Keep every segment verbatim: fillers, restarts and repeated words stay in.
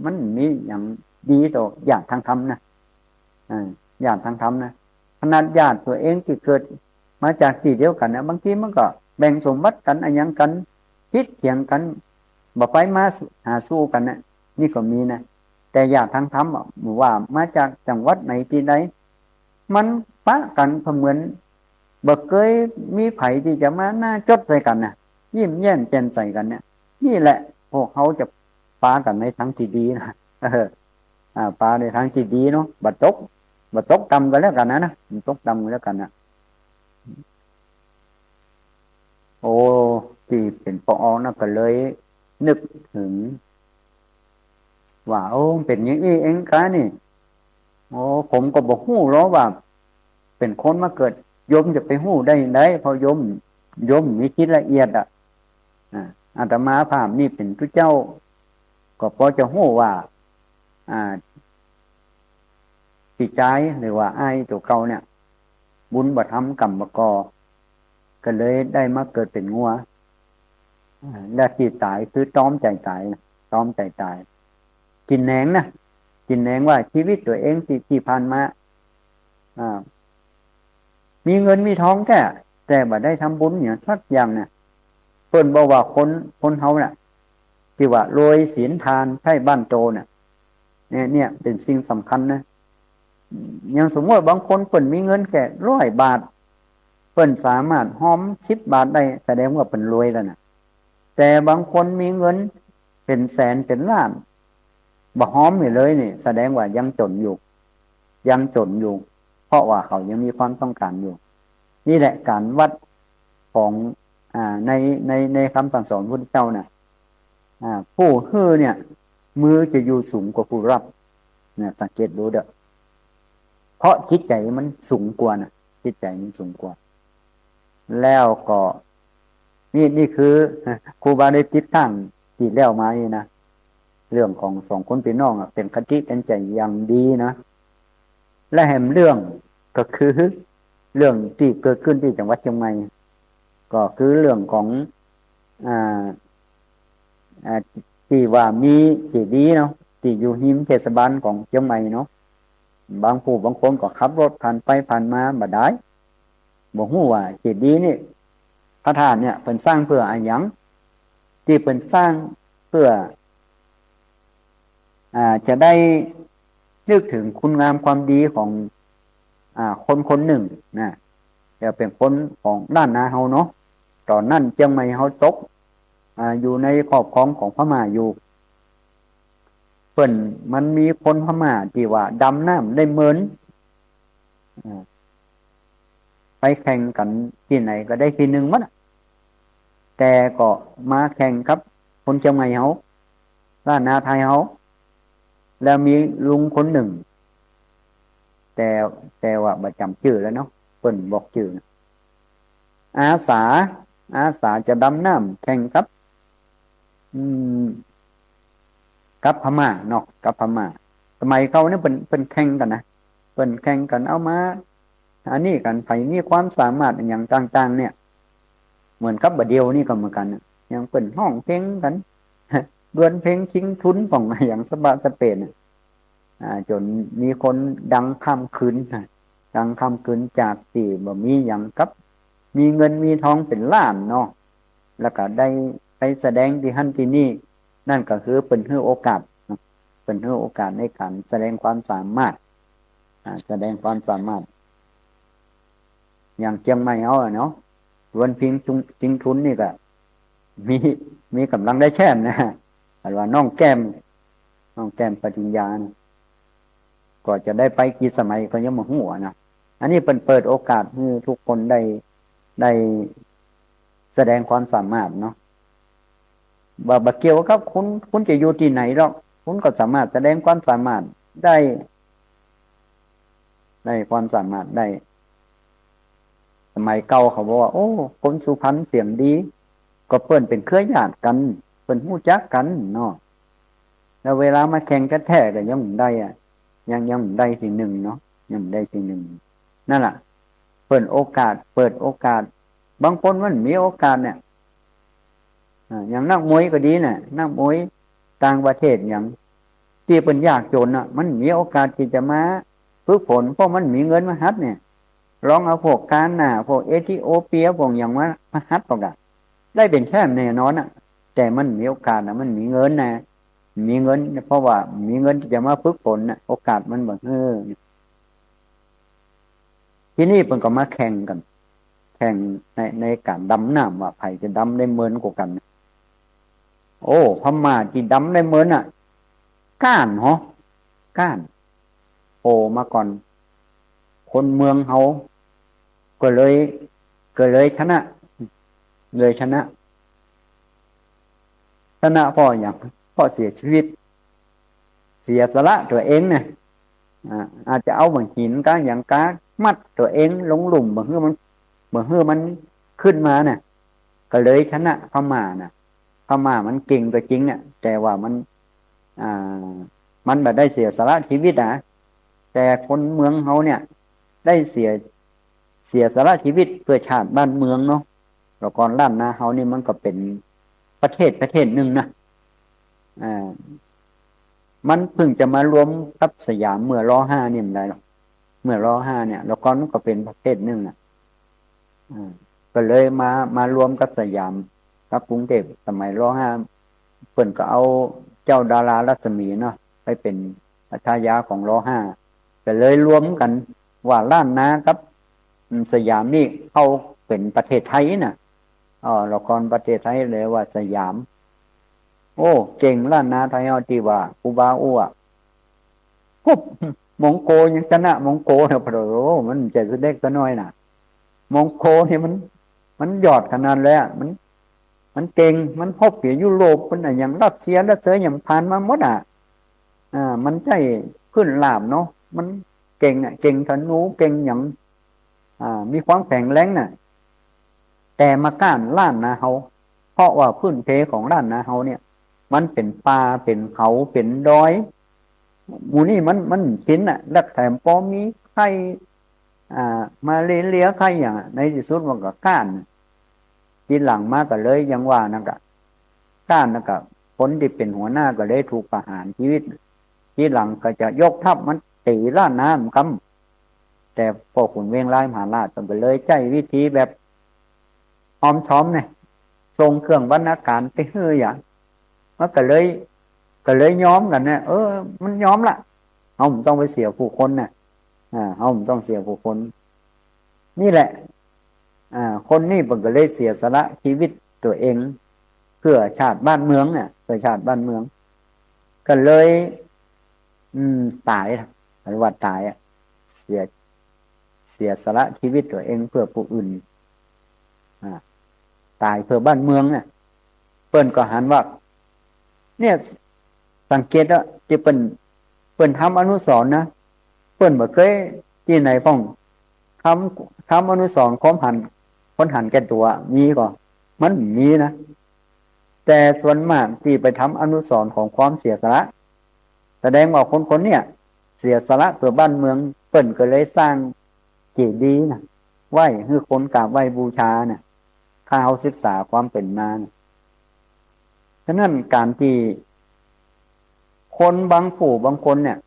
มันมีหยังดีต่อญาติทางธรรมนะ อ่า ญาติทางธรรมนะ ขนาดญาติตั๋วเองตี้เกิดมาจากตี้เดียวกั๋นนะ บางทีมันก็แบ่งสมบัติกั๋น อะหยังกั๋น ผิดเถียงกั๋น บ่ไปมาหาสู่กั๋นนะ นี่ก็มีนะ แต่ญาติทางธรรมอะ บ่ว่ามาจากจังหวัดไหนตี้ใด มันปะกั๋นก็เหมือนบ่เกยมีใผตี้จะมาหน้าจดใส่กั๋นนะ ยิ้มแย้มแจ่มใสกั๋นเนี่ย นี่แหละพวกเฮาจะปากั๋นในทางตี้ดีนะ เออ อ่า ปาในทางตี้ดีเนาะ บ่ตก บ่ตกต่ำกั๋นแล้วกั๋นนะ นะ บ่ตกต่ำกั๋นแล้วกั๋นนะ โอ้ ตี้เป๋นปอออนั่นก็เลยนึกเถิงว่า โอ้ เป๋นอย่างอี้เองกานี่ โอ้ ผมก็บ่ฮู้หรอกว่า เป๋นคนมาเกิด โยมจะไปฮู้ได้ได เพราะโยม โยมมีจิตละเอียดอะ อ่า อาตมาภาพนี่เป๋นตุ๊เจ้า ก็ปอจะฮู้ว่า อ่า ปี้จายหรือว่าอ้ายตั๋วเก่าเนี่ย บุญบ่ทำกรรมบ่ก่อ ก็เลยได้มาเกิดเป๋นงัว อ่า แล้วตี้ต๋ายคือตรอมใจ๋ต๋ายนะ ตรอมใจ๋ต๋าย กิ๋นแหนงนะ กิ๋นแหนงว่าชีวิตตั๋วเองตี้ ตี้ผ่านมา อ่า มีเงินมีทองแต๊ แต่บ่ได้ทำบุญหยังสักอย่างเนี่ย เปิ้นบอกว่าคน คนเฮาน่ะ ตี้ว่ารวยศีลทานใคร่บ้านโตน่ะ เนี่ย เนี่ยเป๋นสิ่งสำคัญนะ อย่างสมมุติบางคนเปิ้นมีเงินแค่ร้อยบาท เปิ้นสามารถหอมสิบบาทได้ แสดงว่าเปิ้นรวยแล้วน่ะ แต่บางคนมีเงินเป๋นแสนเป๋นล้าน บ่หอมนี่เลยนี่ แสดงว่ายังจ๋นอยู่ ยังจ๋นอยู่ เพราะว่าเขายังมีความต้องการอยู่ นี่แหละก๋านวัดของ อ่า ใน ใน ในกำสั่งสอนพระพุทธเจ้าน่ะ อ่า ผู้หื้อเนี่ย มือจะอยู่สูงกว่าผู้รับ เนี่ย สังเกตดูเต๊อะ เพราะจิตใจ๋มันสูงกว่าน่ะ จิตใจ๋มันสูงกว่า แล้วก็ นี่ นี่คือ ครูบาได้ติดตั้งตี้แล้วมานี่นะ เรื่องของสองคนปี้น้องอะ เป๋นคติเตื๋อนใจ๋อย่างดีนะ และแหมเรื่องก็คือ เรื่องตี้เกิดขึ้นตี้จังหวัดเจียงใหม่ ก็คือเรื่องของ อ่า อ่า ตี้ว่ามีเจดีย์เนาะ ตี้อยู่ฮิมเทศบาลของเจียงใหม่เนาะ บางผู้บางคนก็ขับรถผ่านไปผ่านมาบ่ดาย บ่ฮู้ว่าเจดีย์นี่ พระธาตุเนี่ย เปิ้นสร้างเปื้ออะหยัง ตี้เปิ้นสร้างเปื้อ อ่า จะได้นึกเถิงคุณงามความดีของ อ่า คนคนนึ่งนะ แต่เป๋นคนของล้านนาเฮาเนาะ ต๋อนนั้นเจียงใหม่เฮาตก อ่า อยู่ในครอบครองของพม่าอยู่ เปิ้น มันมีคนพม่าตี้ว่าดำน้ำได้เหมิน อ่า ไปแข่งกั๋นตี้ไหนก็ได้ตี้นึ่งหมดอะ แต่ก็มาแข่งกับคนเจียงใหม่เฮา ล้านนาไทยเฮา แล้วมีลุงคนนึ่ง แต่ แต่ว่าบ่จ๋ำจื้อแล้วเนาะ เปิ้นบอกจื้อนะ อาสา อาสาจะดำน้ำแข่งกับ อืม กับพม่าเนาะ กับพม่า สมัยเก่าเนี่ยเปิ้น เปิ้นแข่งกั๋นนะ เปิ้นแข่งกั๋นเอามา อันนี้กั๋น ใผมีความสามารถอะหยังต่างๆ เนี่ย เหมือนกับบ่าเดี่ยวนี่ก็เหมือนกั๋นน่ะ อย่างเปิ้นฮ้องเพลงกั๋น ดวลเพลงชิงทุนของอะหยังสะบะสะเปนน่ะ อ่า จ๋นมีคนดังข้ามคืนน่ะ ดังข้ามคืนจากตี้บ่มีหยังกับ มีเงินมีทองเป๋นล้านเนาะ แล้วก็ได้ไปแสดงตี้หั้นตี้นี่ นั่นก็คือเปิ้นหื้อโอกาสเนาะ เปิ้นหื้อโอกาสในก๋านแสดงความสามารถ อ่า แสดงความสามารถ อย่างเจียงใหม่เฮาอะเนาะ ดวลเพลงจุง ชิงทุนนี่ก็มี มีก๋ำลังได้แชมป์นะ อันว่าน้องแก้ม น้องแก้มปริญญานะ ก็จะได้ไปกี่สมัยก็ยังบ่ฮู้อะนะ อันนี้เปิ้นเปิดโอกาสหื้อทุกคนได้ ได้แสดงความสามารถเนาะ บ่ บ่เกี่ยวกับคุณ คุณจะอยู่ตี้ไหนหรอก คุณก็สามารถแสดงความสามารถได้ ได้ความสามารถได้ สมัยเก่าเขาบอกว่า โอ้ คนสุพรรณเสียงดี ก็เปิ้นเป๋นเครือญาติกั๋น เปิ้นฮู้จักกั๋นเนาะ แล้วเวลามาแข่งแต๊ๆ ก็ยังบ่ได้อะ ยัง ยังบ่ได้ตี้นึ่งเนาะ ยังบ่ได้ตี้นึ่ง นั่นล่ะ เปิ้นโอกาส เปิดโอกาส บางคนมันมีโอกาสเนี่ย อ่า อย่างนักมวยก็ดีน่ะ นักมวยต่างประเทศอย่าง ตี้เปิ้นยากจ๋นน่ะ มันมีโอกาสตี้จะมาฝึกฝน เพราะมันมีเงินมาหัดเนี่ย ลองเอาพวกกานา พวกเอธิโอเปีย พวกหยังมา มาหัดเปิ้นก็ได้เป๋นแชมป์แน่นอนน่ะ แต่มันมีโอกาสน่ะ มันมีเงินน่ะ มีเงิน เพราะว่ามีเงินตี้จะมาฝึกฝนน่ะ โอกาสมันบ่ เออ ทีนี้เปิ้นก็มาแข่งกั๋น แข่งใน ในก๋านดำน้ำว่าใผจะดำได้เมินกว่ากั๋น โอ้ พม่าตี้ดำได้เมินน่ะ ก๊านเหรอ ก๊าน โผล่มาก่อน คนเมืองเฮา ก็เลย ก็เลยชนะ เลยชนะ ชนะเพราะหยัง เพราะเสียชีวิต เสียสละตั๋วเองน่ะ อ่า อาจจะเอาบ่าหินก๊าหยังก๊ามัดตั๋วเองลงลุ่ม บ่หื้อมัน บ่หื้อมันขึ้นมาน่ะ ก็เลยชนะพม่าน่ะ พม่ามันเก่งก็จริงน่ะ แต่ว่ามัน อ่า มันบ่ได้เสียสละชีวิตอะ แต่คนเมืองเฮาเนี่ย ได้เสีย เสียสละชีวิตเปื้อชาติบ้านเมืองเนาะ แล้วก็ล้านนาเฮานี่มันก็เป๋นประเทศประเทศนึ่งนะ อ่า มันเพิ่งจะมารวมกับสยามเมื่อ ร.ห้า นี่บ่ได้หรอก เมื่อ ร.ห้า เนี่ย แล้วก็มันก็เป๋นประเทศนึ่งน่ะ อ่า ก็เลยมา มารวมกับสยาม กับกรุงเทพฯ สมัย ร.ห้า เปิ้นก็เอาเจ้าดารารัศมีเนาะ ไปเป๋นฉายาของ ร.ห้า ก็เลยรวมกั๋นว่าล้านนากับ อืม สยามนี่เข้าเป๋นประเทศไทยน่ะ อ้อ แล้วก็ประเทศไทยเลยว่าสยาม โอ้ เก่งล้านนาไทยเฮาตี้ว่าครูบาอู้อะ ปุ๊บ มองโกยังชนะมองโกเนี่ย โอ้โห มันบ่ใจ้เล็กซะน้อยน่ะ มองโกนี่มัน มันยอดขนาดเลยอะ มัน มันเก่ง มันฮบกับยุโรป มันอะหยังรัสเซีย รัสเซียหยังผ่านมาหมดอะ อ่า มันใจ้พื้นราบเนาะ มันเก่งอะ เก่งธนู เก่งหยัง อ่า มีความแข็งแรงน่ะ แต่มาก๊านล้านนาเฮา เพราะว่าพื้นเพของล้านนาเฮาเนี่ย มันเป๋นป่า เป๋นเขา เป๋นดอย หมู่นี่มัน มันชินน่ะ แล้วแถมปอมีไข้ อ่า มาเลเรียไข้หยังอะ ในตี้สุดมันก็ก๊าน ทีหลังมาก็เลยอย่างว่านั่นกะ ก๊านนั่นกะ คนตี้เป๋นหัวหน้าก็เลยถูกประหารชีวิต ทีหลังก็จะยกทัพมันตี๋ล้านนากำ แต่ป้อขุนเวงรายมหาราชเปิ้นก็เลยใจ๊วิธีแบบอ้อมชอมเนี่ย ส่งเครื่องบรรณาการไปหื้อหยัง มันก็เลย ก็เลยยอมกั๋นเนี่ย เออ มันยอมละ เฮาบ่ต้องไปเสียผู้คนน่ะ อ่า เฮาบ่ต้องเสียผู้คน นี่แหละ อ่า คนนี้เปิ้นก็เลยเสียสละชีวิตตั๋วเอง เพื่อชาติบ้านเมืองเนี่ย เพื่อชาติบ้านเมือง ก็เลย อืม ต๋าย เรียกว่าต๋ายอะ เสีย เสียสละชีวิตตั๋วเองเพื่อผู้อื่น อ่า ต๋ายเพื่อบ้านเมืองเนี่ย เปิ้นก็หันว่า เนี่ย สังเกตอะ ตี้เปิ้น เปิ้นทำอนุสรณ์นะ เปิ้นบ่เกยตี้ไหนพ่อง ทำ ทำอนุสรณ์ความหัน คนหันแก่ตั๋วมีก่อ มันมีนะ แต่ส่วนมากตี้ไปทำอนุสรณ์ของความเสียสละ แสดงว่าคนคนเนี่ย เสียสละเพื่อบ้านเมือง เปิ้นก็เลยสร้างเจดีย์นะ ไว้หื้อคนกราบไหว้บูชาน่ะ ถ้าเฮาศึกษาความเป๋นมาน่ะ ฉะนั้นก๋านตี้คนบางผู้บางคนเนี่ย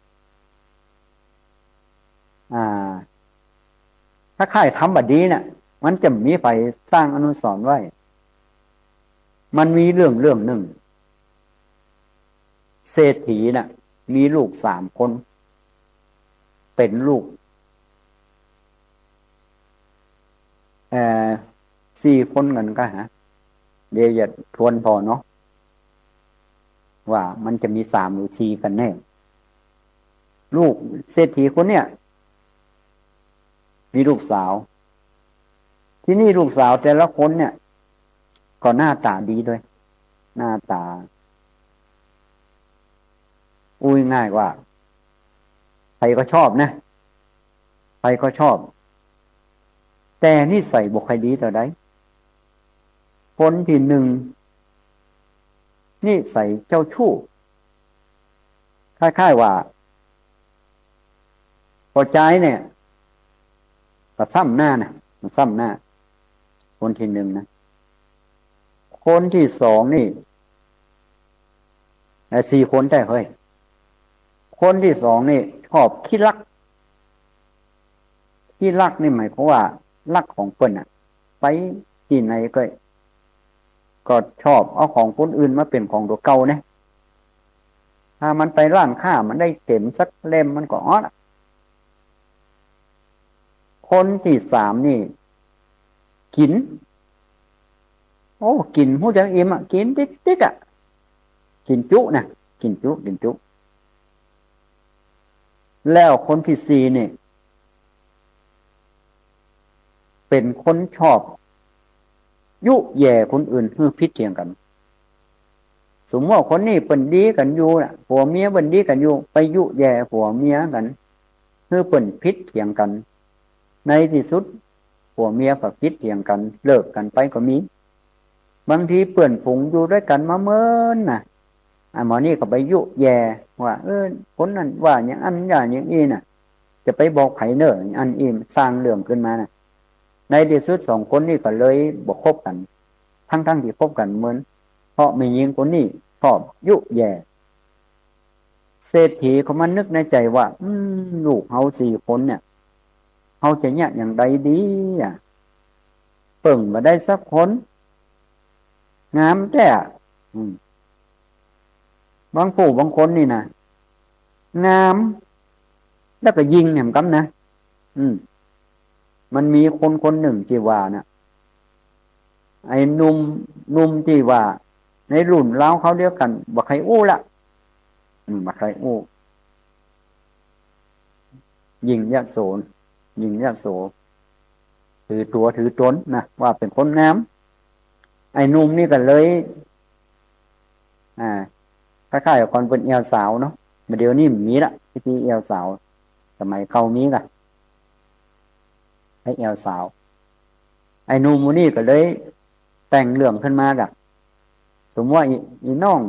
อ่า ถ้าใค่ทำบ่ดีเนี่ย มันจะมีใผสร้างอนุสรณ์ไว้ มันมีเรื่องเรื่องนึ่ง เศรษฐีน่ะ มีลูกสามคน เป๋นลูก เอ่อ สี่คนกั๋นก็หา เดี๋ยวจะทวนผ่อเนาะ ว่ามันจะมีสามหรือสี่กั๋นแน่ ลูกเศรษฐีคนเนี่ย มีลูกสาว ทีนี้ลูกสาวแต่ละคนเนี่ย ก็หน้าต๋าดีด้วย หน้าต๋า อู้ง่ายๆ ว่า ใผก็ชอบนะ ใผก็ชอบ แต่นิสัยบ่ค่อยดีเต้าใด คนตี้นึ่ง นิสัยเจ้าชู้ คล้ายๆ ว่า ปอจายเนี่ย ก็ซ้ำหน้านะ มันซ้ำหน้า คนตี้นึ่งนะ คนตี้สองนี่ เอ่อ สี่คนแต๊เฮ้ย คนตี้สองนี่ชอบขี้ลัก ขี้ลักนี่หมายความว่าลักของเปิ้นน่ะ ไปตี้ไหนก็ ก็ชอบเอาของคนอื่นมาเป๋นของตั๋วเก่าเนี่ย ถ้ามันไปร้านค้ามันได้เข็มสักเล่มมันก็อ๊อดอะ คนตี้สามนี่กิ๋น โอ้ กิ๋นฮู้จักอิ่มอะ กิ๋นติ๊กๆ อะ กิ๋นจุ๊นะ กิ๋นจุ๊ กิ๋นจุ๊ แล้วคนตี้สี่นี่ เป๋นคนชอบยุแย่คนอื่นหื้อผิดเถียงกั๋น สมมุติว่าคนนี้เปิ้นดีกั๋นอยู่น่ะ ผัวเมียเปิ้นดีกั๋นอยู่ ไปยุแย่ผัวเมียกั๋น หื้อเปิ้นผิดเถียงกั๋น ในตี้สุดผัวเมียก็ผิดเถียงกั๋น เลิกกั๋นไปก็มี บางทีเปื้อนฝูงอยู่ตวยกั๋นมาเมินน่ะ อันหมอนี่ก็ไปยุแย่ว่า เออ คนนั้นว่าอย่างอั้น ว่าอย่างอี้น่ะ จะไปบอกใผเน่อ อันอี้สร้างเรื่องขึ้นมาน่ะ ในตี้สุดสองคนนี้ก็เลยบ่คบกั๋น ทั้งๆ ตี้คบกั๋นเมิน เพราะแม่ญิงคนนี้ชอบยุแย่ เศรษฐีเขามานึกในใจ๋ว่า อืม ลูกเฮาสี่คนเนี่ย เฮาจะเยียะอย่างใดดีอะ เปิ้งบ่ได้สักคน งามแต๊อะ อืม บางผู้บางคนนี่นะ งาม แล้วก็ยิ่งแหมกำนะ อืม มันมีคนคนนึ่งตี้ว่าน่ะ ไอ้หนุ่ม หนุ่มตี้ว่าในรุ่นราวคราวเดียวกั๋น บ่ใค่อู้ละ อืม บ่ใค่อู้ หญิงยโส หญิงยโส ถือตั๋วถือต๋นนะ ว่าเป๋นคนงาม ไอ้หนุ่มนี่ก็เลย อ่า คล้ายๆ กับก่อนเปิ้นแอ่วสาวเนาะ บ่าเดี๋ยวนี้บ่มีละ พิธีแอ่วสาว สมัยเก่ามีก่ะ ไอ้แอ่วสาว ไอ้หนุ่มหมู่นี้ก็เลยแต่งเรื่องขึ้นมาก่ะ สมมุติว่าอี อีน้อง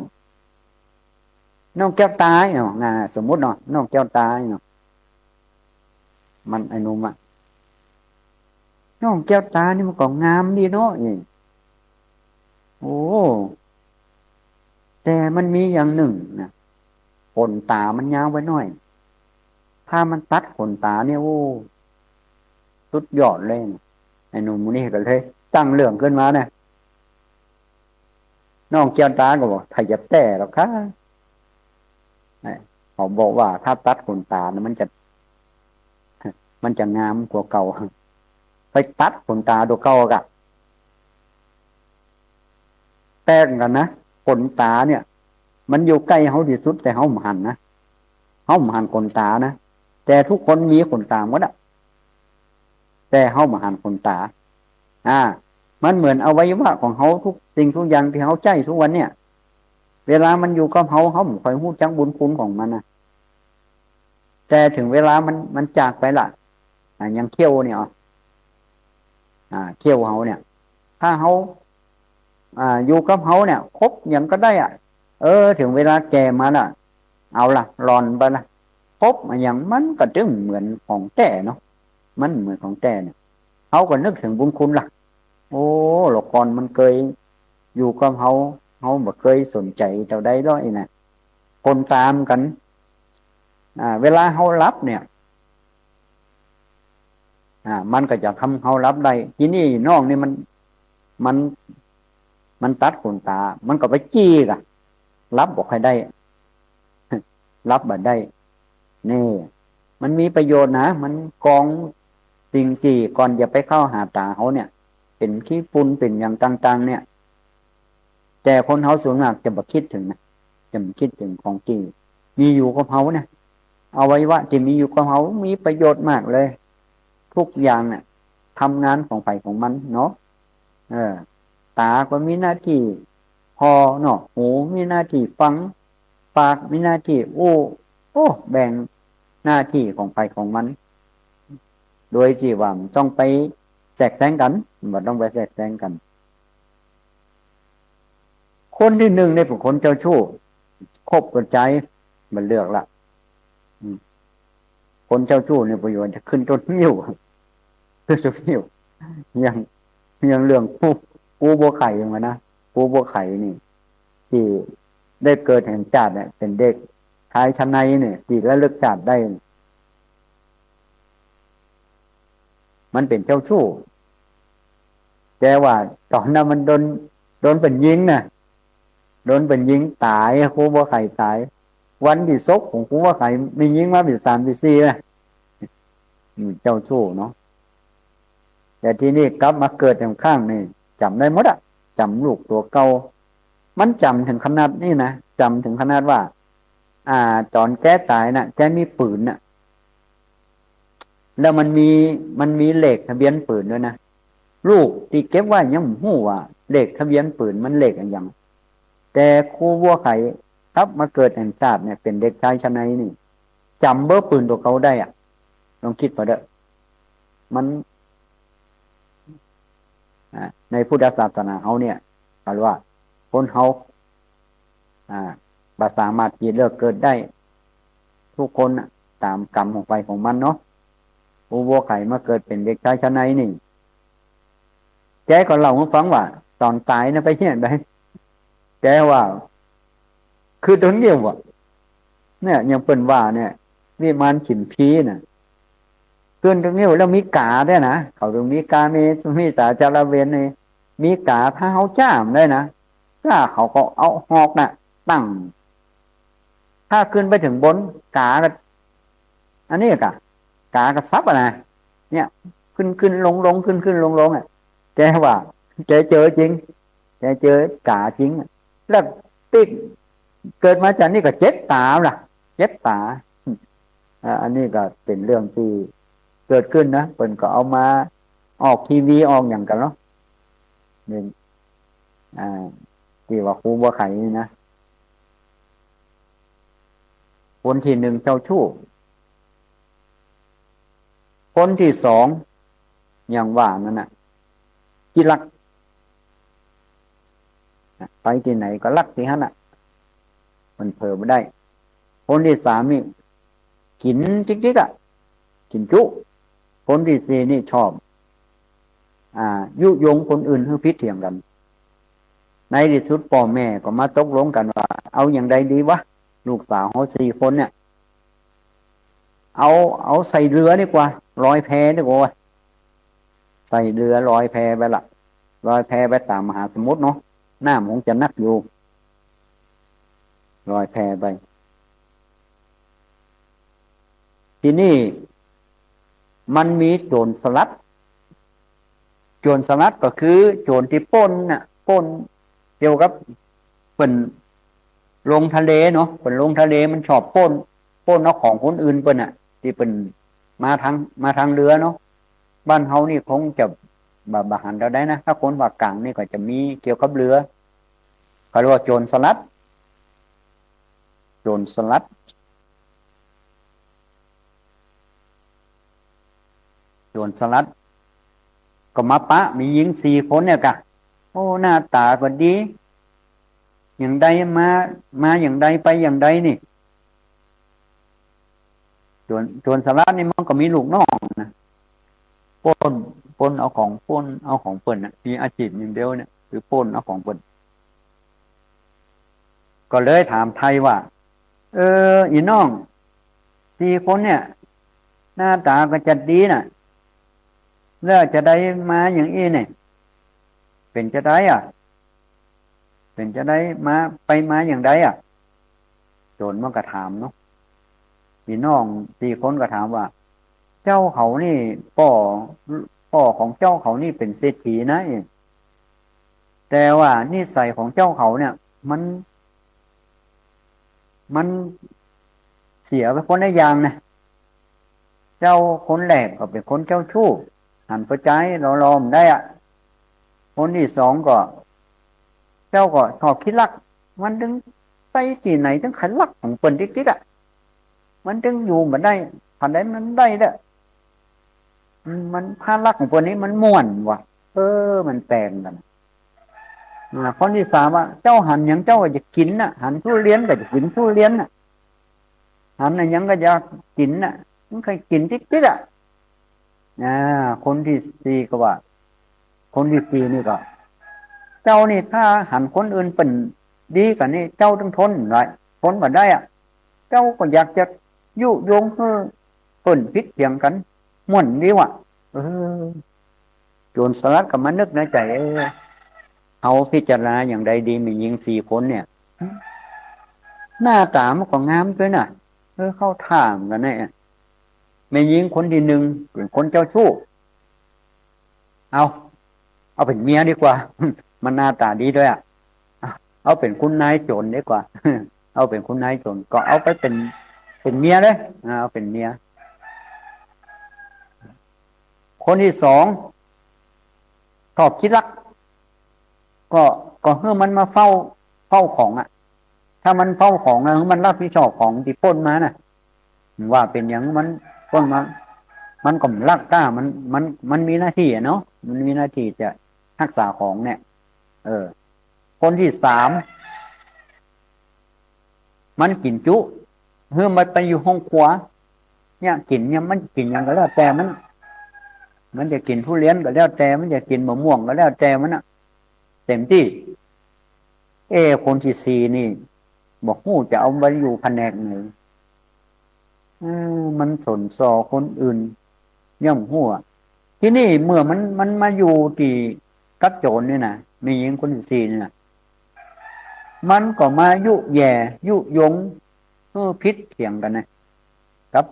น้องแก้วตาเนาะ อ่า สมมุติเนาะ น้องแก้วตาเนาะ มันไอ้หนุ่มอะ น้องแก้วตานี่มันก็งามดีเนาะ เอ้ย โอ้ แต่มันมีอย่างนึ่งนะ ขนต๋ามันยาวไปหน้อย ถ้ามันตัดขนต๋าเนี่ย โอ้ สุดยอดเลยนะ ไอ้หนุ่มหมู่นี้ก็เลยตั้งเรื่องขึ้นมานะ น้องแก้วตาก็บอก ถ้าจะแต๊หรอกค่ะ เขาบอกว่าถ้าตัดขนต๋านะมันจะ มันจะงามกว่าเก่า ไปตัดขนต๋าตั๋วเก่าก่ะ แปลกเหมือนกั๋นนะ ขนต๋าเนี่ย มันอยู่ใก้เฮาตี้สุด แต่เฮาบ่หันนะ เฮาบ่หันขนต๋านะ แต่ทุกคนมีขนต๋าหมดอะ แต่เฮาบ่หันขนต๋า อ่า มันเหมือนอวัยวะของเฮาทุกสิ่งทุกอย่างตี้เฮาใจ๊ทุกวันเนี่ย เวลามันอยู่กับเฮา เฮาบ่ค่อยฮู้จักบุญคุณของมันนะ แต่เถิงเวลามัน มันจากไปละ อ่า อย่างเขี้ยวเนี่ย อ่า เขี้ยวเฮาเนี่ย ถ้าเฮา อ่า อยู่กับเฮาเนี่ย ครบหยังก็ได้อะ เออ เถิงเวลาแก่มาละ เอาละ หล่อนไปละ ครบอะหยังมันก็ตึงเหมือนของแต๊เนาะ มันเหมือนของแต๊เนี่ย เฮาก็นึกเถิงบุญคุณละ โอ้ ละก่อนมันเกยอยู่กับเฮา เฮาบ่เกยสนใจ๋เต้าใดดอกอี้นะ คนต๋ามกั๋น อ่า เวลาเฮาหลับเนี่ย อ่า มันก็จะทำเฮาหลับได้ ทีนี้น้องนี่มัน มัน มันตัดขนต๋า มันก็ไปจี้ก่ะ หลับบ่ค่อยได้ หลับบ่ได้ นี่ มันมีประโยชน์นะ มันกรองสิ่งตี้ก่อนจะไปเข้าหาต๋าเฮาเนี่ย เป๋นขี้ฝุ่น เป๋นหยังต่างๆ เนี่ย แต่คนเฮาส่วนมากจะบ่คิดเถิงนะ จะบ่คิดเถิงของตี้มีอยู่กับเฮาเนี่ย อวัยวะตี้มีอยู่กับเฮามีประโยชน์มากเลย ทุกอย่างเนี่ย ทำงานของใผของมันเนาะ เออ ต๋าก็มีหน้าตี้ผ่อเนาะ หูมีหน้าตี้ฟัง ปากมีหน้าตี้อู้ โอ้ แบ่งหน้าตี้ของใผของมัน โดยตี้ว่าบ่ต้องไปแทรกแซงกั๋น บ่ต้องไปแทรกแซงกั๋น คนตี้นึ่งเนี่ยเป๋นคนเจ้าชู้ คบกับใจ๋ บ่เลือกละ อืม คนเจ้าชู้เนี่ยประโยชน์จะขึ้นต้นงิ้ว ขึ้นต้นงิ้ว อย่าง อย่างเรื่องปู ปูบัวไข่อย่างนั้นนะ ปูบัวไข่นี่ ตี้ได้เกิดแห่งจาติเนี่ย เป๋นเด็ก ชายชะไนเนี่ย ตี้ระลึกชาติได้ มันเป๋นเจ้าชู้ แต่ว่าต๋อนนั้นมันโดน โดนเปิ้นยิงนะ โดนเปิ้นยิงต๋าย ครูบัวไข่ต๋าย วันตี้ศพของครูบัวไข่ มียิงมาเป๋นสามเป๋นสี่นะ อืม เจ้าชู้เนาะ แต่ทีนี้กลับมาเกิดแหมข้างนี่ จ๋ำได้หมดอะ จ๋ำลูกตั๋วเก่า มันจ๋ำเถิงขนาดนี้นะ จ๋ำเถิงขนาดว่า อ่า ต๋อนแกต๋ายน่ะ แกมีปืนน่ะ แล้วมันมี มันมีเลขทะเบียนปืนด้วยนะ ลูกตี้เก็บไว้ยังบ่ฮู้ว่าเลขทะเบียนปืนมันเลขอะหยัง แต่ครูบัวไข่กลับมาเกิดแหมชาติเนี่ย เป๋นเด็กชายชะไนนี่ จ๋ำเบอร์ปืนตั๋วเก่าได้อะ ลองกึ๊ดเป๋าเต๊อะ มัน อ่า ในพุทธศาสนาเฮาเนี่ย เขาเรียกว่าคนเฮา อ่า บ่สามารถตี้เลือกเกิดได้ กู้คนน่ะ ต๋ามกรรมของใผของมันเนาะ ครูบัวไข่มาเกิดเป๋นเด็กชายชะไนนี่ แกก็เล่าหื้อฟังว่า ต๋อนต๋ายน่ะไปเหียใด แกว่า คือต๋นเยียะอะ เนี่ย อย่างเปิ้นว่าเนี่ย วิมานขิมพีน่ะ คือต๋นเยียะแล้วมีก๋าด้วยนะ เขาเถิงมีก๋า มี มีสาจาระเวรนี่ มีก๋า ถ้าเฮาจ้ามันได้นะ จ้าเขาก็เอาหอกน่ะ ตั้ง ถ้าขึ้นไปเถิงบน ก๋าก็ อันนี้กะ ก๋าก็สับอะนะ เนี่ย ขึ้นขึ้นลงลง ขึ้นขึ้นลงลงอะ แกว่า แกเจอจริง แกเจอก๋าจริงอะ แล้วปิ๊ก เกิดมาจากนี่ก็เจ็บต๋าล่ะ เจ็บต๋า อ่า อันนี้ก็เป๋นเรื่องตี้เกิดขึ้นนะ เปิ้นก็เอามาออกทีวีออกหยังกั๋นเนาะ นี่ อ่า ตี้ว่าครูบัวไข่นี่นะ คนตี้หนึ่งเจ้าชู้ คนตี้สอง อย่างว่านั่นน่ะ ขี้ลัก ไปตี้ไหนก็ลักตี้หั้นน่ะ มันเผลอบ่ได้ คนตี้สามนี่ กิ๋นจิ๊กจิ๊กอะ กิ๋นจุ คนตี้สี่นี่ชอบ อ่า ยุยงคนอื่นหื้อผิดเถียงกั๋น ในตี้สุดป้อแม่ก็มาตกลงกั๋นว่า เอาหยังใดดีวะ ลูกสาวเฮาสี่คนเนี่ย เอา เอาใส่เรือดีกว่า ลอยแพดีกว่า ใส่เรือลอยแพไปละ ลอยแพไปต๋ามมหาสมุทรเนาะ น้ำคงจะหนักอยู่ ลอยแพไป ทีนี้มันมีโจ๋รสลัด โจ๋รสลัดก็คือโจ๋รตี้ปล้นน่ะ ปล้นเกี่ยวกับเปิ้นลงทะเลเนาะ เปิ้นลงทะเลมันชอบปล้น ปล้นเอาของคนอื่นเปิ้นน่ะ ตี้เปิ้นมาตาง มาตางเรือเนาะ บ้านเฮานี่คงจะบ่ บ่หันเต้าใดนะ ถ้าคนภาคกลางนี่ก็จะมีเกี่ยวกับเรือ เขาเรียกว่าโจ๋รสลัด โจ๋รสลัด โจ๋รสลัด ก็มาปะมีญิงสี่คนเนี่ยก่ะ โอ้ หน้าต๋าก็ดี อย่างใดมา มาอย่างใดไปอย่างใดนี่ โจ๋ร โจ๋รสลัดนี่มันก็มีลูกน้องนะ ปล้น ปล้นเอาของ ปล้นเอาของเปิ้นน่ะ มีอาชีพอย่างเดียวเนี่ย คือปล้นเอาของเปิ้น ก็เลยถามไถ่ว่า เออ อี่น้อง สี่คนเนี่ย หน้าต๋าก็จะดีน่ะ แล้วจะใดมาอย่างอี้เนี่ย เป๋นจะใดอะ เป๋นจะใดมา ไปมาอย่างใดอะ โจ๋รมันก็ถามเนาะ อี่น้องสี่คนก็ถามว่า เจ้าเขานี่ ป้อ ป้อของเจ้าเขานี่เป๋นเศรษฐีนะ แต่ว่านิสัยของเจ้าเขาเนี่ย มัน มันเสียไปคนละอย่างนะ เจ้าคนแรกก็เป๋นคนเจ้าชู้ หันปะจายหล่อๆบ่ได้อะ คนตี้สองก็ เจ้าก็ชอบขี้ลัก มันตึงไปตี้ไหนตึงใค่ลักของเปิ้นติ๊กๆอะ มันตึงอยู่บ่ได้ ผาดใดมันได้เด้อ มัน มัน ถ้าลักของเปิ้นนี่มันม่วนว่ะ เออ มันแปลกกั๋น อ่า คนตี้สามว่า เจ้าหันหยังเจ้าก็จะกิ๋นน่ะ หันทุเรียนก็จะกิ๋นทุเรียนน่ะ หันอะหยังก็อยากกิ๋นน่ะ มันใค่กิ๋นติ๊กๆอะ อ่า คนตี้สี่ก็ว่า คนตี้สี่นี่ก็ เจ้านี่ถ้าหันคนอื่นเปิ้นดีกั๋นนี่ เจ้าตึงทนได้ ทนบ่ได้อะ เจ้าก็อยากจะยุยงหื้อเปิ้นผิดเถียงกั๋น ม่วนดีวะ เออ โจ๋รสลัดก็มานึกในใจ๋ เออ เฮาพิจารณาอย่างใดดี แม่ญิงสี่คนเนี่ย หน้าต๋ามันก็งามตวยน่ะ เออ เข้าท่ากั๋นแน่ แม่ญิงคนตี้นึ่งเป๋นคนเจ้าชู้ เอา เอาเป๋นเมียดีกว่า มันหน้าต๋าดีตวยอะ เอาเป๋นคุณนายโจ๋รดีกว่า เอาเป๋นคุณนายโจ๋ร ก็เอาไปเป๋น เป๋นเมียเลย อ่า เอาเป๋นเมีย คนตี้สอง ชอบขี้ลัก ก็ ก็หื้อมันมาเฝ้า เฝ้าของอะ ถ้ามันเฝ้าของนะ หื้อมันรับผิดชอบของตี้ป้นมาน่ะ ว่าเป๋นหยังมันป้นมา มันก็บ่ลักก้า มัน มัน มันมีหน้าตี้อะเนาะ มันมีหน้าตี้จะฮักษาของเนี่ย เออ คนตี้สาม มันกิ๋นจุ หื้อมันไปอยู่ห้องครัว เนี่ย กิ๋นเนี่ย มันกิ๋นหยังก็แล้วแต่มัน มันจะกิ๋นทุเรียนก็แล้วแต่ มันจะกิ๋นมะม่วงก็แล้วแต่มันน่ะ เต็มตี้ เอ๊ะ คนตี้สี่นี่ บ่ฮู้จะเอาไปอยู่แผนกไหน เออ มันสนส่อคนอื่น ย่อมฮู้อะ ทีนี้เมื่อมัน มันมาอยู่ตี้กับโจ๋รนี่น่ะ แม่ญิงคนตี้สี่นี่น่ะ มันก็มายุแย่ ยุยง หื้อผิดเถียงกั๋นนะ กับ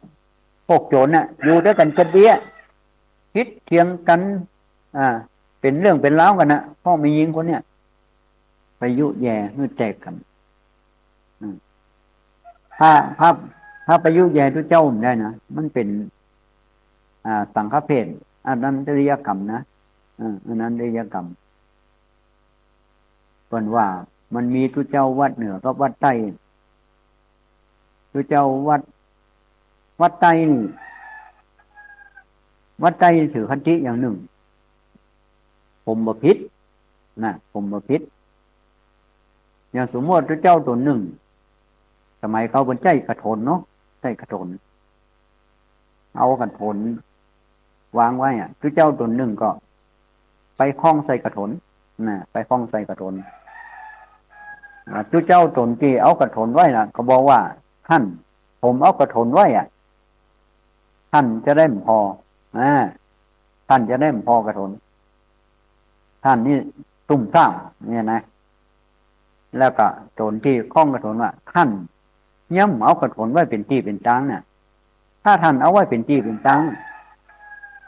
พวกโจ๋รน่ะ อยู่ตวยกั๋นจะเดี้ย ผิดเถียงกั๋น อ่า เป๋นเรื่องเป๋นราวกั๋นน่ะ เพราะแม่ญิงคนเนี่ย ไปยุแย่หื้อแตกกั๋น อืม ถ้า ถ้า ถ้าไปยุแย่ตุ๊เจ้าบ่ได้นะ มันเป๋น อ่า สังฆเพศ อนันตริยกรรมนะ เออ อนันตริยกรรม เปิ้นว่ามันมีตุ๊เจ้าวัดเหนือกับวัดใต้ ตุ๊เจ้าวัด วัดใต้นี่ วัดใต้นี่ถือคติอย่างนึ่ง ผมบ่ผิด นะ ผมบ่ผิด อย่างสมมุติตุ๊เจ้าต๋นนึ่ง สมัยเขาเปิ้นใจ๊กระโถนเนาะ ใจ๊กระโถน เอากระโถนวางไว้อะ ตุ๊เจ้าต๋นนึ่งก็ไปคล้องใส่กระโถน นะ ไปคล้องใส่กระโถน อ่า ตุ๊เจ้าต๋นตี้เอากระโถนไว้น่ะ ก็บอกว่า ท่าน ผมเอากระโถนไว้อะ ท่านจะได้บ่ผ่อ อ่า ท่านจะได้บ่ผ่อกระโถน ท่านนี่ซุ่มซ่ามเนี่ยนะ แล้วก็ต๋นตี้คล้องกระโถนว่า ท่านยังบ่เอากระโถนไว้เป๋นตี้เป๋นตางน่ะ ถ้าท่านเอาไว้เป๋นตี้เป๋นตาง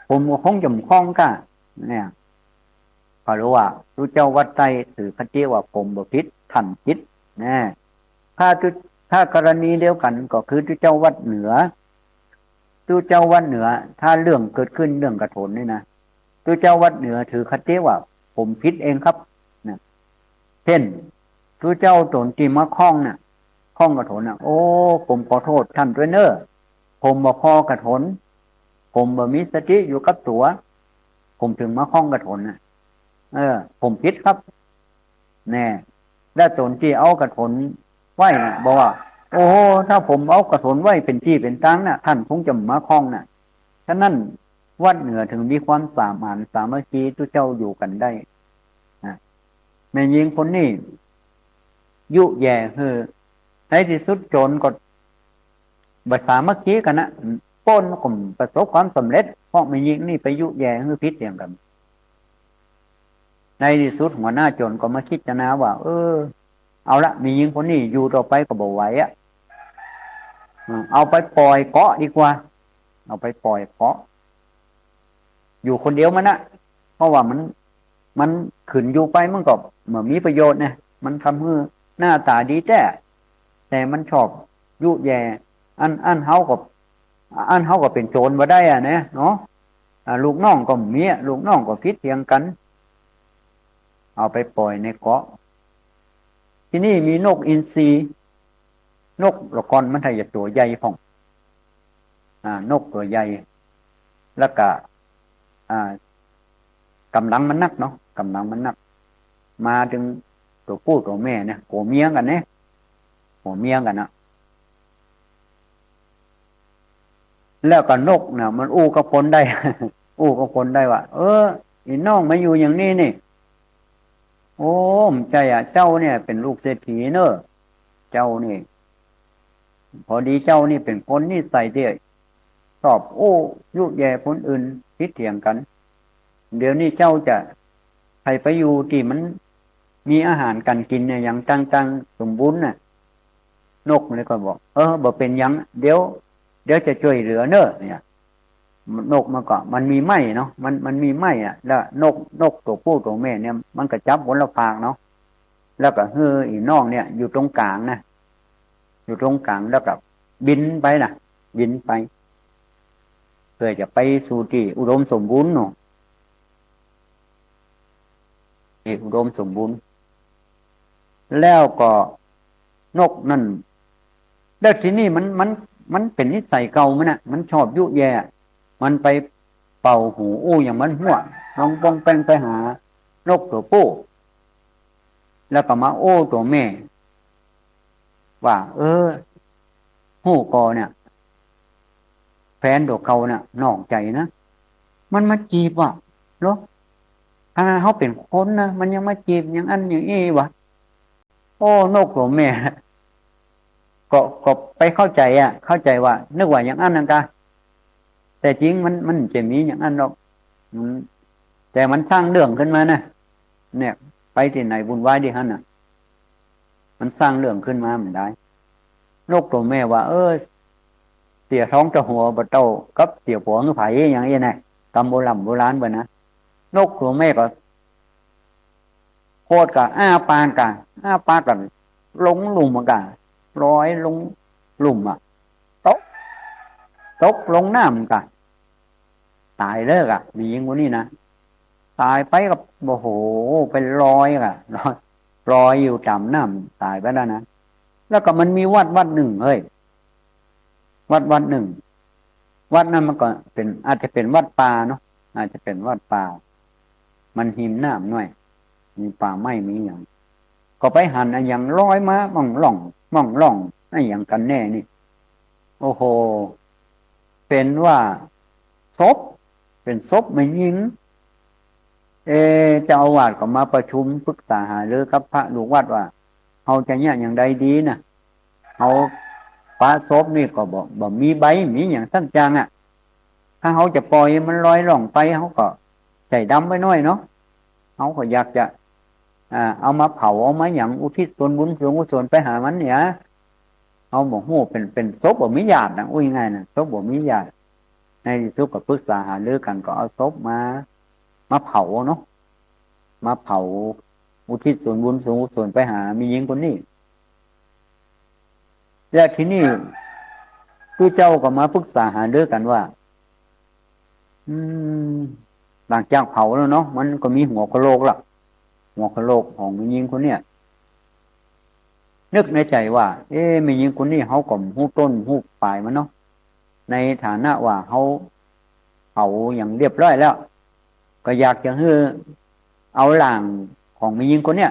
ผมก็คงจะบ่คล้องก้า เนี่ย เขาเรียกว่าตุ๊เจ้าวัดใต้ถือคติว่าผมบ่ผิด ท่านผิด นะ ถ้าตุ๊ ถ้ากรณีเดียวกั๋นก็คือตุ๊เจ้าวัดเหนือ ตุ๊เจ้าวัดเหนือ ถ้าเรื่องเกิดขึ้นเรื่องกระโถนนี่นะ ตุ๊เจ้าวัดเหนือถือคติว่าผมผิดเองครับ นะ เช่น ตุ๊เจ้าต๋นตี้มาคล้องน่ะ คล้องกระโถนน่ะ โอ้ ผมขอโต้ษท่านตวยเน้อ ผมบ่ผ่อกระโถน ผมบ่มีสติอยู่กับตั๋ว ผมถึงมาคล้องกระโถนน่ะ เออ ผมผิดครับ แน่ และต๋นตี้เอากระโถนไว้น่ะ บอกว่า โอ้โห ถ้าผมเอากระโถนไว้เป๋นตี้เป๋นตางน่ะ ท่านคงจะบ่มาคล้องน่ะ ฉะนั้นวัดเหนือถึงมีความสมานสามัคคี ตุ๊เจ้าอยู่กั๋นได้ นะ แม่ญิงคนนี้ ยุแย่หื้อ ในตี้สุดโจ๋รก็บ่สามัคคีกั๋นนะ ปล้นก็บ่ประสบความสำเร็จ เพราะแม่ญิงนี่ไปยุแย่หื้อผิดเถียงกั๋น ในตี้สุดหัวหน้าโจ๋รก็มาพิจารณาว่า เออ เอาละ แม่ญิงคนนี้อยู่ต่อไปก็บ่ไหวอะ อืม เอาไปป่อยเกาะดีกว่า เอาไปป่อยเกาะ อยู่คนเดียวมันนะ เพราะว่ามัน มันขึ้นอยู่ไปมันก็บ่มีประโยชน์นะ มันทำหื้อหน้าต๋าดีแต๊ แต่มันชอบยุแย่ อัน อันเฮาก็ อันเฮาก็เป๋นโจ๋รบ่ได้อะนะ เนาะ อ่า ลูกน้องก็บ่มีอะ ลูกน้องก็ผิดเถียงกั๋น เอาไปป่อยในเกาะ ทีนี้มีนกอินทรี นกละก่อนมันถ้าจะตั๋วใหญ่พ่อง อ่า นกตั๋วใหญ่ แล้วก็ อ่า ก๋ำลังมันนักเนาะ ก๋ำลังมันนัก มาตึงตั๋วผู้ตั๋วแม่เนี่ย ผัวเมียกั๋นเนี่ย ผัวเมียกั๋นนะ แล้วก็นกน่ะ มันอู้กับคนได้ อู้กับคนได้ว่า เออ อีน้องมาอยู่อย่างนี้นี่ โอ้ บ่ใจ้อะ เจ้าเนี่ยเป๋นลูกเศรษฐีเน้อ เจ้านี่ พอดีเจ้านี่เป๋นคนนิสัยตี้ชอบอู้ยุแย่คนอื่น ผิดเถียงกั๋น เดี๋ยวนี้เจ้าจะใค่ไปอยู่ตี้มันมีอาหารก๋านกิ๋นเนี่ย อย่างต่างๆ สมบูรณ์น่ะ นกมันเลยก็บอก เออ บ่เป๋นหยัง เดี๋ยว เดี๋ยวจะจ้วยเหลือเน้อ เนี่ย นกมันก็ มันมีไม้เนาะ มัน มันมีไม้อะ แล้วนก นกตั๋วผู้ตั๋วแม่เนี่ย มันก็จับคนละฟากเนาะ แล้วก็หื้ออี่น้องเนี่ย อยู่ตรงก๋างนะ อยู่ตรงก๋าง แล้วก็บินไปนะ บินไป เปื้อจะไปสู่ตี้อุดมสมบูรณ์เนาะ ตี้อุดมสมบูรณ์ แล้วก็นกนั่น แล้วทีนี้มัน มัน มันเป๋นนิสัยเก่ามันน่ะ มันชอบยุแย่ มันไปเป่าหูอู้อย่างมันหั้ว ร้องป้องแป้งไปหานกตั๋วผู้ แล้วก็มาอู้ตั๋วแม่ ว่า เออ ฮู้ก่อเนี่ย แฟนตั๋วเก่าเนี่ย นอกใจ๋นะ มันมาจีบว่ะ เหรอ ขนาดเฮาเป๋นคนนะ มันยังมาจีบอย่างอั้นอย่างอี้วะ โอ้ นกตั๋วแม่ ก็ ก็ไปเข้าใจ๋อะ เข้าใจ๋ว่า นึกว่าอย่างอั้นนั่นกา แต่จริงมัน มันจะมีอย่างอั้นหรอก อืม แต่มันสร้างเรื่องขึ้นมานะ เนี่ย ไปตี้ไหนวุ่นวายตี้หั้นน่ะ มันสร้างเรื่องขึ้นมามันได้ นกตั๋วแม่ว่า เออ เสียท้องเจ้าหัวบ่เต้ากับเสียผัวคือใผ อย่างอี้นะ กำโบร่ำโบราณเปิ้นนะ นกตั๋วแม่ก็ โคตรกะอ้าปากกะ อ้าปากกะ ลงลุ่มกะ ลอยลงลุ่มอะ ตก ตกลงน้ำกะ ต๋ายเลยกะ แม่ญิงคนนี้นะ ต๋ายไปกะ โอ้โห ไปลอยกะ ลอย ลอยอยู่ต๋ามน้ำ ต๋ายไปแล้วนะ แล้วก็มันมีวัดวัดนึ่งเฮ้ย วัดวัดนึ่ง วัดนั้นมันก็เป๋น อาจจะเป๋นวัดป่าเนาะ อาจจะเป๋นวัดป่า มันฮิมน้ำหน้อย มีป่าไม้มีหยัง ก็ไปหันอะหยังลอยมาม่องล่อง ม่องล่อง อะหยังกั๋นแน่นี่ โอ้โห เป๋นว่าศพ เป๋นศพแม่ญิง เอ เจ้าอาวาสก็มาประชุมปรึกษาหารือกับพระลูกวัดว่า เฮาจะเยียะอย่างใดดีนะ เฮาปะศพนี่ก็บ่ บ่มีใบ มีหยังสักอย่างอะ ถ้าเฮาจะปล่อยมันลอยล่องไป เฮาก็ใจ๋ดำไปหน้อยเนาะ เฮาก็อยากจะ อ่า เอามาเผา เอามาหยัง อุทิศส่วนบุญส่วนกุศลไปหามันเนี่ย เฮาบ่ฮู้ เป๋น เป๋นศพบ่มีญาตินะ อู้ง่ายๆ นะ ศพบ่มีญาติ ในตี้สุดก็ปรึกษาหารือกั๋น ก็เอาศพมา มาเผาเนาะ มาเผา อุทิศส่วนบุญส่วนกุศลไปหาแม่ญิงคนนี้ แล้วทีนี้ตุ๊เจ้าก็มาปรึกษาหารือกั๋นว่า อืม หลังจากเผาแล้วเนาะ มันก็มีหัวกะโหลกละ หัวกะโหลกของแม่ญิงคนเนี้ย นึกในใจ๋ว่า เอ๊ะ แม่ญิงคนนี้เฮาก็ฮู้ต้นฮู้ป๋ายมันเนาะ ในฐานะว่าเฮาเผาอย่างเรียบร้อยแล้ว ก็อยากจะหื้อเอาร่างของแม่ญิงคนเนี้ย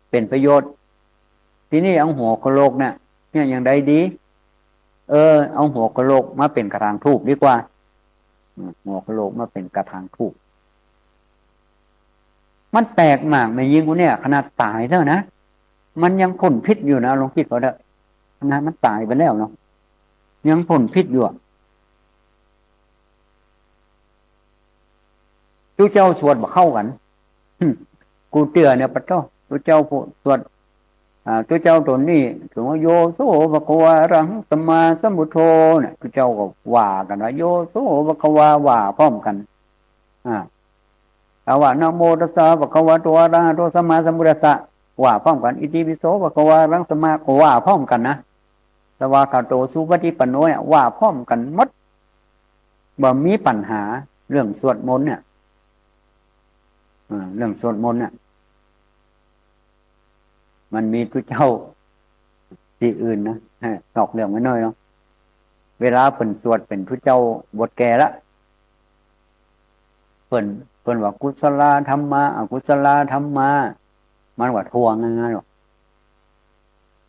เป๋นประโยชน์ ทีนี้เอาหัวกะโหลกเนี่ย เนี่ยอย่างใดดี เออ เอาหัวกะโหลกมาเป๋นกระถางธูปดีกว่า อืม หัวกะโหลกมาเป๋นกระถางธูป มันแปลกมาก แม่ญิงคนเนี้ย ขนาดต๋ายแล้วนะ มันยังพ่นพิษอยู่นะ ลองกึ๊ดเอาเถอะ ขนาดมันต๋ายไปแล้วเนาะ ยังพ่นพิษอยู่อะ ตุ๊เจ้าสวดบ่เข้ากั๋น หึ กูเตื้อเนี่ย ปะโต้ ตุ๊เจ้าผู้สวด อ่า ตุ๊เจ้าต๋นนี้ เถิงว่า โย โส ภะคะวา อะระหัง สัมมาสัมพุทโธ เนี่ย ตุ๊เจ้าก็ว่ากั๋นว่า โย โส ภะคะวา ว่าพร้อมกั๋น อ่า ถ้าว่า นะโม ตัสสะ ภะคะวะโต อะระหะโต สัมมาสัมพุทธัสสะ ว่าพร้อมกั๋น อิติปิโส ภะคะวา อะระหัง สัมมา ก็ว่าพร้อมกั๋นนะ สวากขาโต สุปะฏิปันโน เนี่ย ว่าพร้อมกั๋นหมด บ่มีปัญหาเรื่องสวดมนต์เนี่ย อ่า เรื่องสวดมนต์เนี่ย มันมีตุ๊เจ้าตี้อื่นนะ ฮะ นอกเรื่องไปหน้อยเนาะ เวลาเปิ้นสวดเป๋นตุ๊เจ้าบทแก่ละ เปิ้น เปิ้นว่า กุศลาธัมมา อกุศลาธัมมา มันว่าถ่วงงานหรอก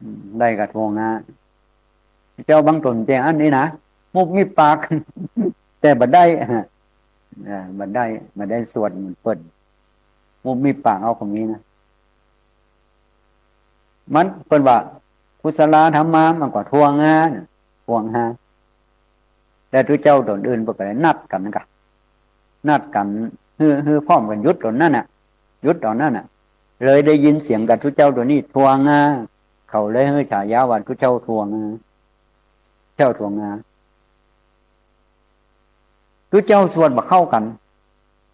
อืม ได้ก็ถ่วงงาน เจ้าบางต๋นแจ้งอันนี้นะ มุบมิบปาก แต่บ่ได้ อ่า บ่ได้ บ่ได้สวดเหมือนเปิ้น มุบมิบปากเอาก็มีนะ มันเปิ้นว่า กุศลธรรมะมันก็ถ่วงหา ถ่วงหา แต่ตุ๊เจ้าต๋นอื่นเปิ้นก็เลยนัดกั๋นนะกะ นัดกั๋นหื้อ หื้อพร้อมกั๋นหยุดต๋นนั่นน่ะ หยุดต๋นนั่นน่ะ เลยได้ยินเสียงกับตุ๊เจ้าต๋นนี้ถ่วงหา เขาเลยหื้อฉายาว่าตุ๊เจ้าถ่วงหา เจ้าถ่วงหา ตุ๊เจ้าสวดบ่เข้ากั๋น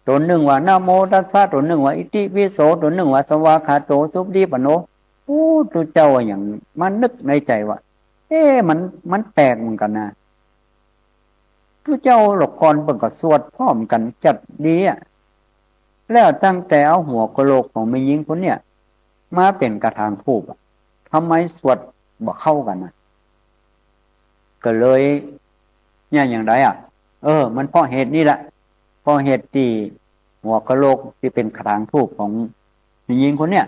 ต๋นนึ่งว่านะโมตัสสะ ต๋นนึ่งว่าอิติปิโส ต๋นนึ่งว่าสวากขาโต สุปฏิปันโน โอ้ ตุ๊เจ้าว่าหยังมานึกในใจ๋ว่า เอ๊ะ มัน มันแปลกเหมือนกั๋นนะ ตุ๊เจ้าหลอกก่อนเปิ้นก็สวดพร้อมกั๋นจัดดีอะ แล้วตั้งแต่เอาหัวกะโหลกของแม่ญิงคนเนี่ย มาเป๋นกระถางธูปอะ ทำไมสวดบ่เข้ากั๋นนะ ก็เลย เนี่ย อย่างใดอะ เออ มันเพราะเหตุนี้แหละ เพราะเหตุตี้หัวกะโหลกตี้เป๋นกระถางธูปของแม่ญิงคนเนี่ย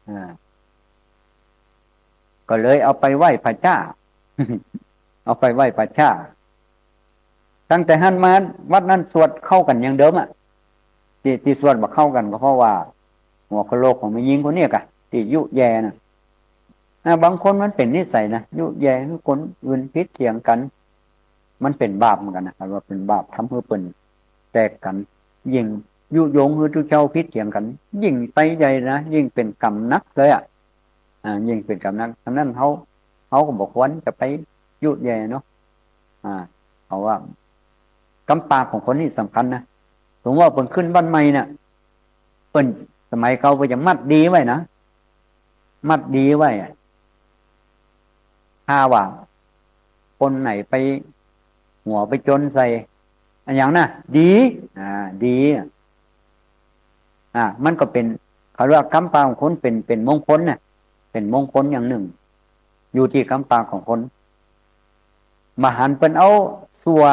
อ่า ก็เลยเอาไปไหว้พระเจ้า เอาไปไหว้พระเจ้า ตั้งแต่หั้นมาวัดนั้นสวดเข้ากั๋นอย่างเดิมอะ ตี้ ตี้สวดบ่เข้ากั๋นก็เพราะว่าหัวกะโหลกของแม่ญิงคนเนี่ยกะ ตี้ยุแย่น่ะ อ่า บางคนมันเป๋นนิสัยนะ ยุแย่ หื้อคนอื่นผิดเถียงกั๋น มันเป๋นบาปเหมือนกั๋นนะ คันว่าเป๋นบาป ทำหื้อเปิ้นแตกกั๋น ยิ่งยุยงหื้อตุ๊เจ้าผิดเถียงกั๋น ยิ่งไปใหญ่นะ ยิ่งเป๋นกรรมหนักเลยอะ อ่า ยิ่งเป๋นกรรมหนัก ฉะนั้นเฮา เฮาก็บ่ควรจะไปยุแย่เนาะ อ่า เพราะว่า กำปากของคนนี่สำคัญนะ สมมุติว่าเปิ้นขึ้นบ้านใหม่เนี่ย เปิ้น สมัยเก่าเปิ้นจะมัดดีไว้นะ มัดดีไว้อะ ถ้าว่าคนไหนไปหัวไปจนใส่ อะหยังนะ ดี อ่า ดี อ่า มันก็เป๋น เขาเรียกว่ากำปากของคนเป๋น เป๋นมงคลน่ะ เป๋นมงคลอย่างนึ่ง อยู่ตี้กำปากของคน บ่หันเปิ้นเอาสั่ว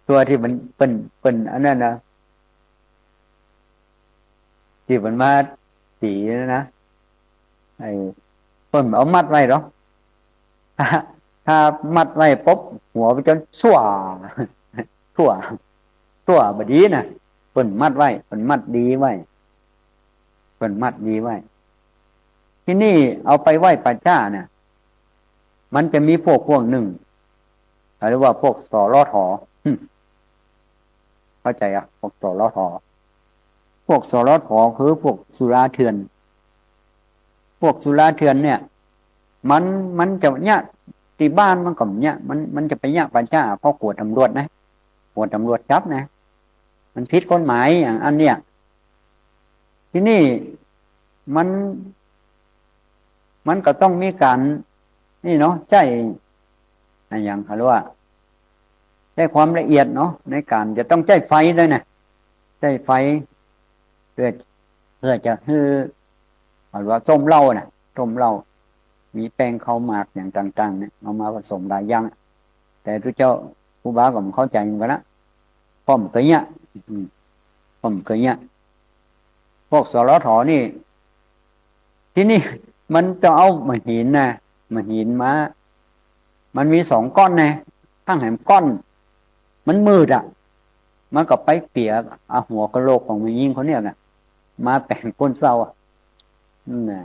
สั่วตี้มัน เปิ้น เปิ้นอันนั้นนะ ตี้เปิ้นมาตี๋นะ ไอ้ เปิ้นเอามัดไว้หรอ ถ้า ถ้ามัดไว้ปุ๊บ หัวไปจนสั่ว สั่ว สั่วบ่ดีนะ เปิ้นมัดไว้ เปิ้นมัดดีไว้ เปิ้นมัดดีไว้ ทีนี้เอาไปไหว้ป่าจ๊าเนี่ย มันจะมีพวก พวกนึ่ง เขาเรียกว่าพวก สลถ. อืม เข้าใจ๋อะ พวก สลถ. พวก สลถ คือพวกสุราเถื่อน พวกสุราเถื่อนเนี่ย มัน มันจะเยียะ ตี้บ้านมันก็เยียะ มัน มันจะไปเยียะป่าจ๊า เพราะกั๋วต๋ำรวจนะ กั๋วต๋ำรวจจับนะ มันผิดกฎหมายอย่างอันเนี้ย ทีนี้มัน มันก็ต้องมีก๋าน นี่เนาะ ใจ๊ อะหยังเขาเรียกว่า ใจ๊ความละเอียดเนาะ ในก๋านจะต้องใจ๊ไฟด้วยนะ ใจ๊ไฟ เปื้อ เปื้อจะหื้อ เขาเรียกว่าต้มเหล้าน่ะ ต้มเหล้า มีแป้งข้าวหมากอย่างต่างๆ เนี่ย เอามาผสมหลายอย่าง แต่ตุ๊เจ้าครูบาก็บ่เข้าใจ๋เหมือนกั๋นนะ เพราะบ่เกยเยียะ อืม เพราะบ่เกยเยียะ พวก สลถ นี่ ทีนี้มันจะเอาหมากหินนะ หมากหินมา มันมีสองก้อนนะ ตั้งแหมก้อน มันมืดอะ มันก็ไปเปียกเอาหัวกะโหลกของแม่ญิงคนเนี่ยน่ะ มาแป๋งก้นเซ้าอะ นั่นแหละ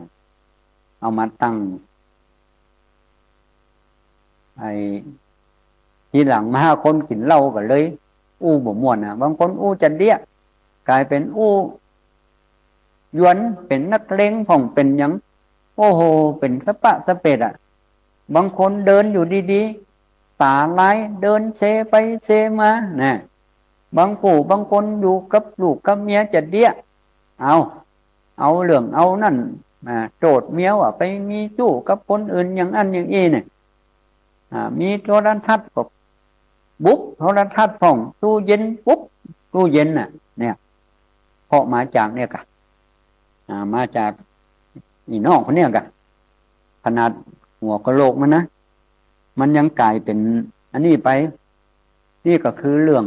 เอามาตั้ง ไอ้ ทีหลังมาคนกิ๋นเหล้าก็เลย อู้บ่ม่วนนะ บางคนอู้จะเดี้ย ก๋ายเป๋นอู้หยวน เป๋นนักเลงพ่อง เป๋นหยัง โอ้โห เป๋นสะปะสะเปดอะ บางคนเดินอยู่ดีๆ ต๋าลาย เดินเซไปเซมา นะ บางผู้บางคนอยู่กับลูกกับเมียจะเดี้ย เอา เอาเรื่องเอานั่น อ่า โต้ษเมียว่าไปมีจู๊กับคนอื่นอย่างอั้นอย่างอี้เนี่ย อ่า มีโทรทัศน์ก็บุบโทรทัศน์พ่อง ตู้เย็นบุบตู้เย็นน่ะ เนี่ย เพราะมาจากเนี่ยกะ อ่า มาจากอีน้องคนเนี่ยกะ ขนาดหัวกะโหลกมันนะ มันยังก๋ายเป๋นอันนี้ไป นี่ก็คือเรื่อง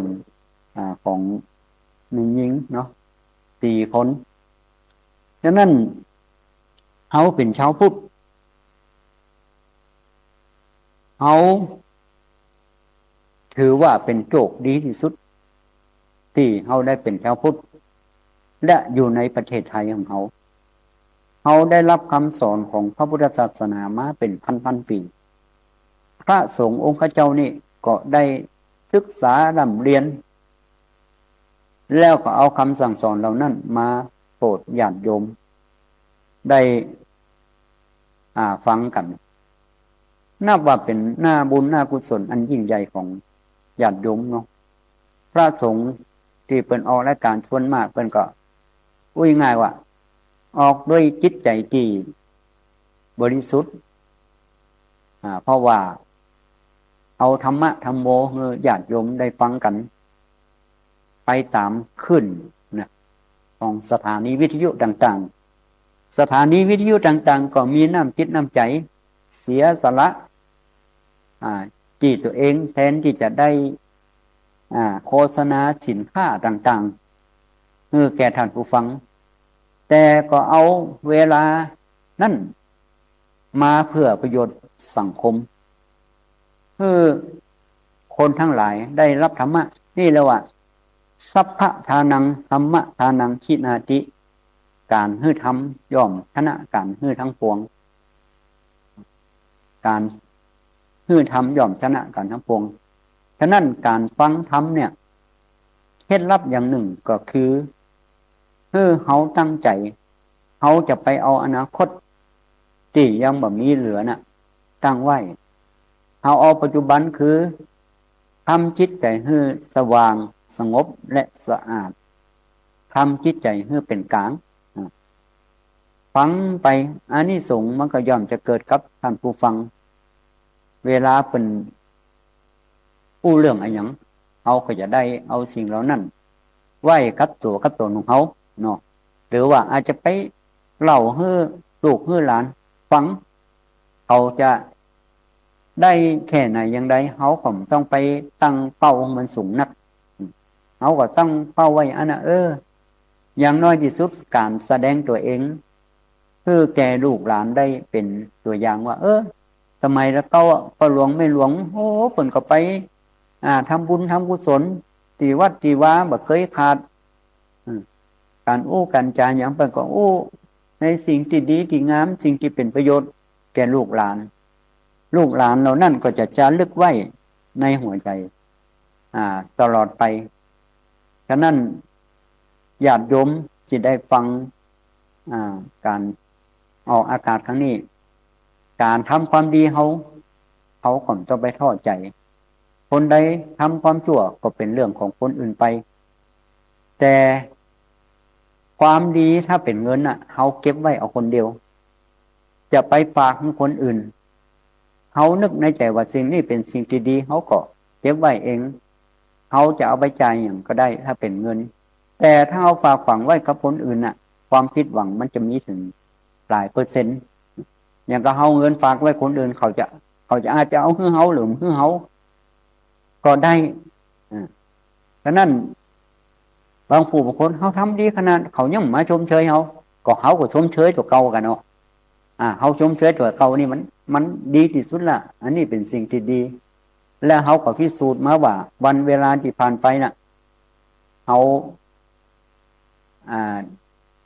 อ่า ของแม่ญิงเนาะ สี่คน ฉะนั้น เฮาเป๋นชาวพุทธ เฮาถือว่าเป๋นโจคดีตี้สุด ตี้เฮาได้เป๋นชาวพุทธ และอยู่ในประเทศไทยของเฮา เฮาได้ฮับกำสอนของพระพุทธศาสนามาเป๋นพันๆ ปี๋ พระสงฆ์องค์ข้าเจ้านี่ก็ได้ศึกษาร่ำเรียน แล้วก็เอากำสั่งสอนเหล่านั้นมาโปรดญาติโยมได้ อ่า ฟังกั๋น นับว่าเป๋นหน้าบุญหน้ากุศลอันยิ่งใหญ่ของญาติโยมเนาะ พระสงฆ์ตี้เปิ้นออกรายก๋านส่วนมากเปิ้นก็ อู้ง่ายๆ ว่า ออกด้วยจิตใจ๋ตี้บริสุทธิ์ อ่า เพราะว่าเอาธรรมะธัมโมหื้อญาติโยมได้ฟังกั๋น ไปต๋ามคลื่นนะ ของสถานีวิทยุต่างๆ สถานีวิทยุต่างๆ ก็มีน้ำจิตน้ำใจ๋เสียสละ อ่า ตี้ตั๋วเองแทนตี้จะได้ อ่า โฆษณาสินค้าต่างๆ หื้อแก่ท่านผู้ฟัง แต่ก็เอาเวลานั้นมาเพื่อประโยชน์สังคม หื้อคนตังหลายได้ฮับธรรมะ นี่เรียกว่า สัพพะทานัง ธัมมะทานัง ขิณาติ ก๋านหื้อธรรมย่อมชนะก๋านหื้อทั้งปวง ก๋านหื้อธรรมย่อมชนะก๋านทั้งปวง ฉะนั้นก๋านฟังธรรมเนี่ย เคล็ดลับอย่างนึ่งก็คือ หื้อเฮาตั้งใจ๋ เฮาจะไปเอาอนาคตตี้ยังบ่มีเหลือน่ะ ตั้งไว้ เฮาเอาปัจจุบันคือ ทำจิตใจ๋หื้อสว่างสงบและสะอาด ทำจิตใจ๋หื้อเป๋นก๋าง อ่า ฟังไป อานิสงส์มันก็ย่อมจะเกิดกับท่านผู้ฟัง เวลาเปิ้นอู้เรื่องอะหยัง เฮาก็จะได้เอาสิ่งเหล่านั้นไว้กับตั๋วกับตนของเฮาเนาะ หรือว่าอาจจะไปเล่าหื้อลูกหื้อหลานฟัง เขาจะได้แค่ไหนอย่างใด เฮาก็บ่ต้องไปตั้งเป้ามันสูงนัก เฮาก็ตั้งเป้าไว้อันน่ะ เออ อย่างน้อยตี้สุดก๋านแสดงตั๋วเอง หื้อแก่ลูกหลานได้เป๋นตั๋วอย่างว่า เออ สมัยละเก่าอะ ป้อหลวงแม่หลวง โอ้ เปิ้นก็ไป อ่า ทำบุญทำกุศลตี้วัดตี้วาบ่เกยขาด อืม ก๋านอู้ก๋านจ๋าหยังเปิ้นก็อู้ในสิ่งตี้ดีตี้งาม สิ่งตี้เป๋นประโยชน์แก่ลูกหลาน ลูกหลานเหล่านั้นก็จะจารึกไว้ในหัวใจ๋ อ่า ตลอดไป ฉะนั้นญาติโยมตี้ได้ฟัง อ่า ก๋านออกอากาศครั้งนี้ ก๋านทำความดีเฮา เฮาก็บ่ต้องไปท้อใจ๋ คนใดทำความชั่วก็เป๋นเรื่องของคนอื่นไป แต่ความดีถ้าเป๋นเงินน่ะ เฮาเก็บไว้เอาคนเดียว จะไปฝากหื้อคนอื่น เฮานึกในใจ๋ว่าสิ่งนี้เป๋นสิ่งตี้ดี เฮาก็เก็บไว้เอง เฮาจะเอาไปจ่ายหยังก็ได้ ถ้าเป๋นเงิน แต่ถ้าเฮาฝากฝังไว้กับคนอื่นน่ะ ความผิดหวังมันจะมีเถิงหลายเปอร์เซ็นต์ อย่างกับเฮาเอาเงินฝากไว้คนอื่น เขาจะ เขาจะอาจจะเอาหื้อเฮาหรือบ่หื้อเฮาก็ได้ อ่า ฉะนั้น บางผู้บางคน เฮาทำดีขนาด เขายังบ่มาชมเชยเฮา ก็เฮาก็ชมเชยตั๋วเก่ากั๋นเนาะ อ่า เฮาชมเชยตั๋วเก่านี่มัน มันดีตี้สุดละ อันนี้เป๋นสิ่งตี้ดี และเฮาก็พิสูจน์มาว่า วันเวลาตี้ผ่านไปน่ะ เฮา อ่า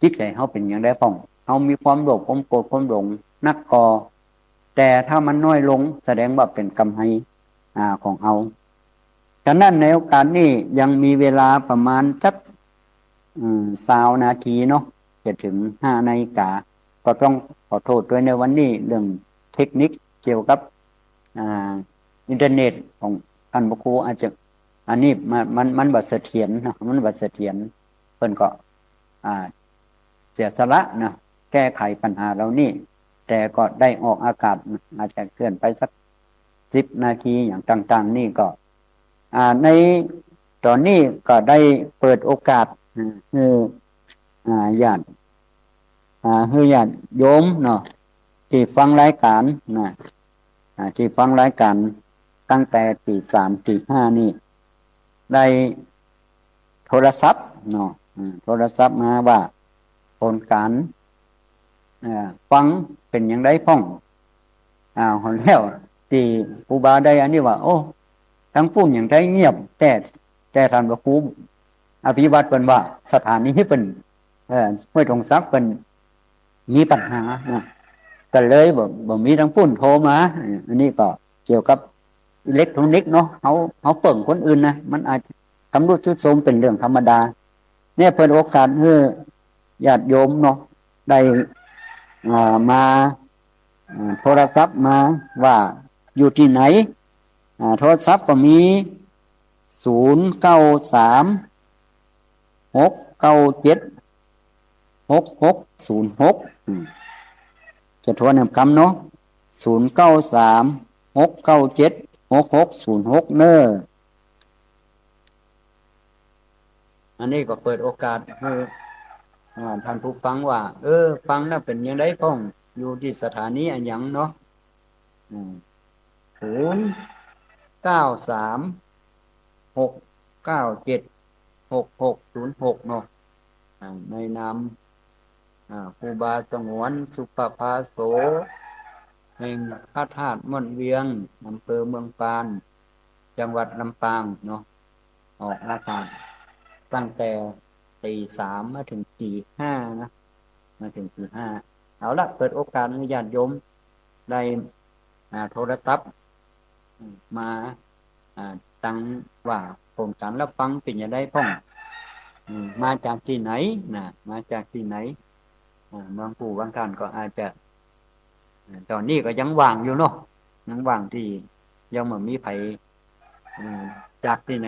จิตใจ๋เฮาเป๋นอย่างใดพ่อง เฮามีความโลภ ความโกรธ ความหลงนักก่อ แต่ถ้ามันน้อยลง แสดงว่าเป๋นกำไร อ่า ของเฮา ฉะนั้นในโอกาสนี้ยังมีเวลาประมาณสัก อืม ซาวนาทีเนาะ จะเถิงห้านาฬิกา ก็ต้องขอโทษตวยในวันนี้ เรื่องเทคนิคเกี่ยวกับ อ่า อินเทอร์เน็ตของต้านพระครูอาจจะ อันนี้มัน มัน มันบ่เสถียรเนาะ มันบ่เสถียร เปิ้นก็ อ่า เสียสละเนาะ แก้ไขปัญหาเหล่านี้ แต่ก็ได้ออกอากาศ อาจจะเคลื่อนไปสักสิบนาทีอย่างต่างๆ นี่ก็ อ่า ในต๋อนนี้ก็ได้เปิดโอกาส อ่า หื้อ อ่า ญาติ อ่า หื้อญาติโยมเนาะ ตี้ฟังรายก๋านนะ อ่า ตี้ฟังรายก๋านตั้งแต่ตีสาม ตีห้านี่ ได้โทรศัพท์เนาะ อ่า โทรศัพท์มาว่า ผลก๋าน อ่า ฟังเป๋นอย่างใดพ่อง อ่า หันแล้วตี้ครูบาได้อันนี้ว่า โอ้ ตังปู้นอย่างใดเงียบ แต่ แต่ต้านพระครูอภิวัตรเปิ้นว่า สถานีเปิ้น เอ่อ ห้วยตรงสักเปิ้น มีปัญหานะ ก็เลยบ่ บ่มีตางปุ้นโทรมา อันนี้ก็เกี่ยวกับอิเล็กทรอนิกส์เนาะ เฮา เฮาเปิ้งคนอื่นนะ มันอาจจะชำรุดทรุดโทรมเป๋นเรื่องธรรมดา เนี่ยเปิดโอกาสหื้อญาติโยมเนาะ ได้ อ่า มา อ่า โทรศัพท์มาว่าอยู่ตี้ไหน อ่า โทรศัพท์ก็มี ศูนย์เก้าสาม หกเก้าเจ็ด หกหกศูนย์หก อืม จะทวนนำกำเนาะ ศูนย์เก้าสาม หกเก้าเจ็ด หกหกศูนย์หก เน้อ อันนี้ก็เปิดโอกาสหื้อ อ่า ท่านผู้ฟังว่า เออ ฟังแล้วเป๋นจะใดพ่อง อยู่ตี้สถานีอะหยังเนาะ อืม ศูนย์เก้าสาม หกเก้าเจ็ด หกหกศูนย์หก เนาะ อ่า ในนาม อ่า ครูบาสงวน สุปภาโส แห่งพระธาตุม่อนเวียง อำเภอเมืองปาน จังหวัดลำปางเนาะ ออกอากาศตั้งแต่ตีสามมาเถิงตีห้านะ มาเถิงตีห้า เอาละ เปิดโอกาสหื้อญาติโยมได้ อ่า โทรศัพท์ มา อ่า ตังว่าผลก๋านฮับฟังเป๋นจะใดพ่อง อืม มาจากตี้ไหนนะ มาจากตี้ไหน อ่า บางผู้บางท่านก็อาจจะ อ่า ต๋อนนี้ก็ยังว่างอยู่เนาะ ยังว่างตี้ยังบ่มีใผ อ่า จากตี้ไหน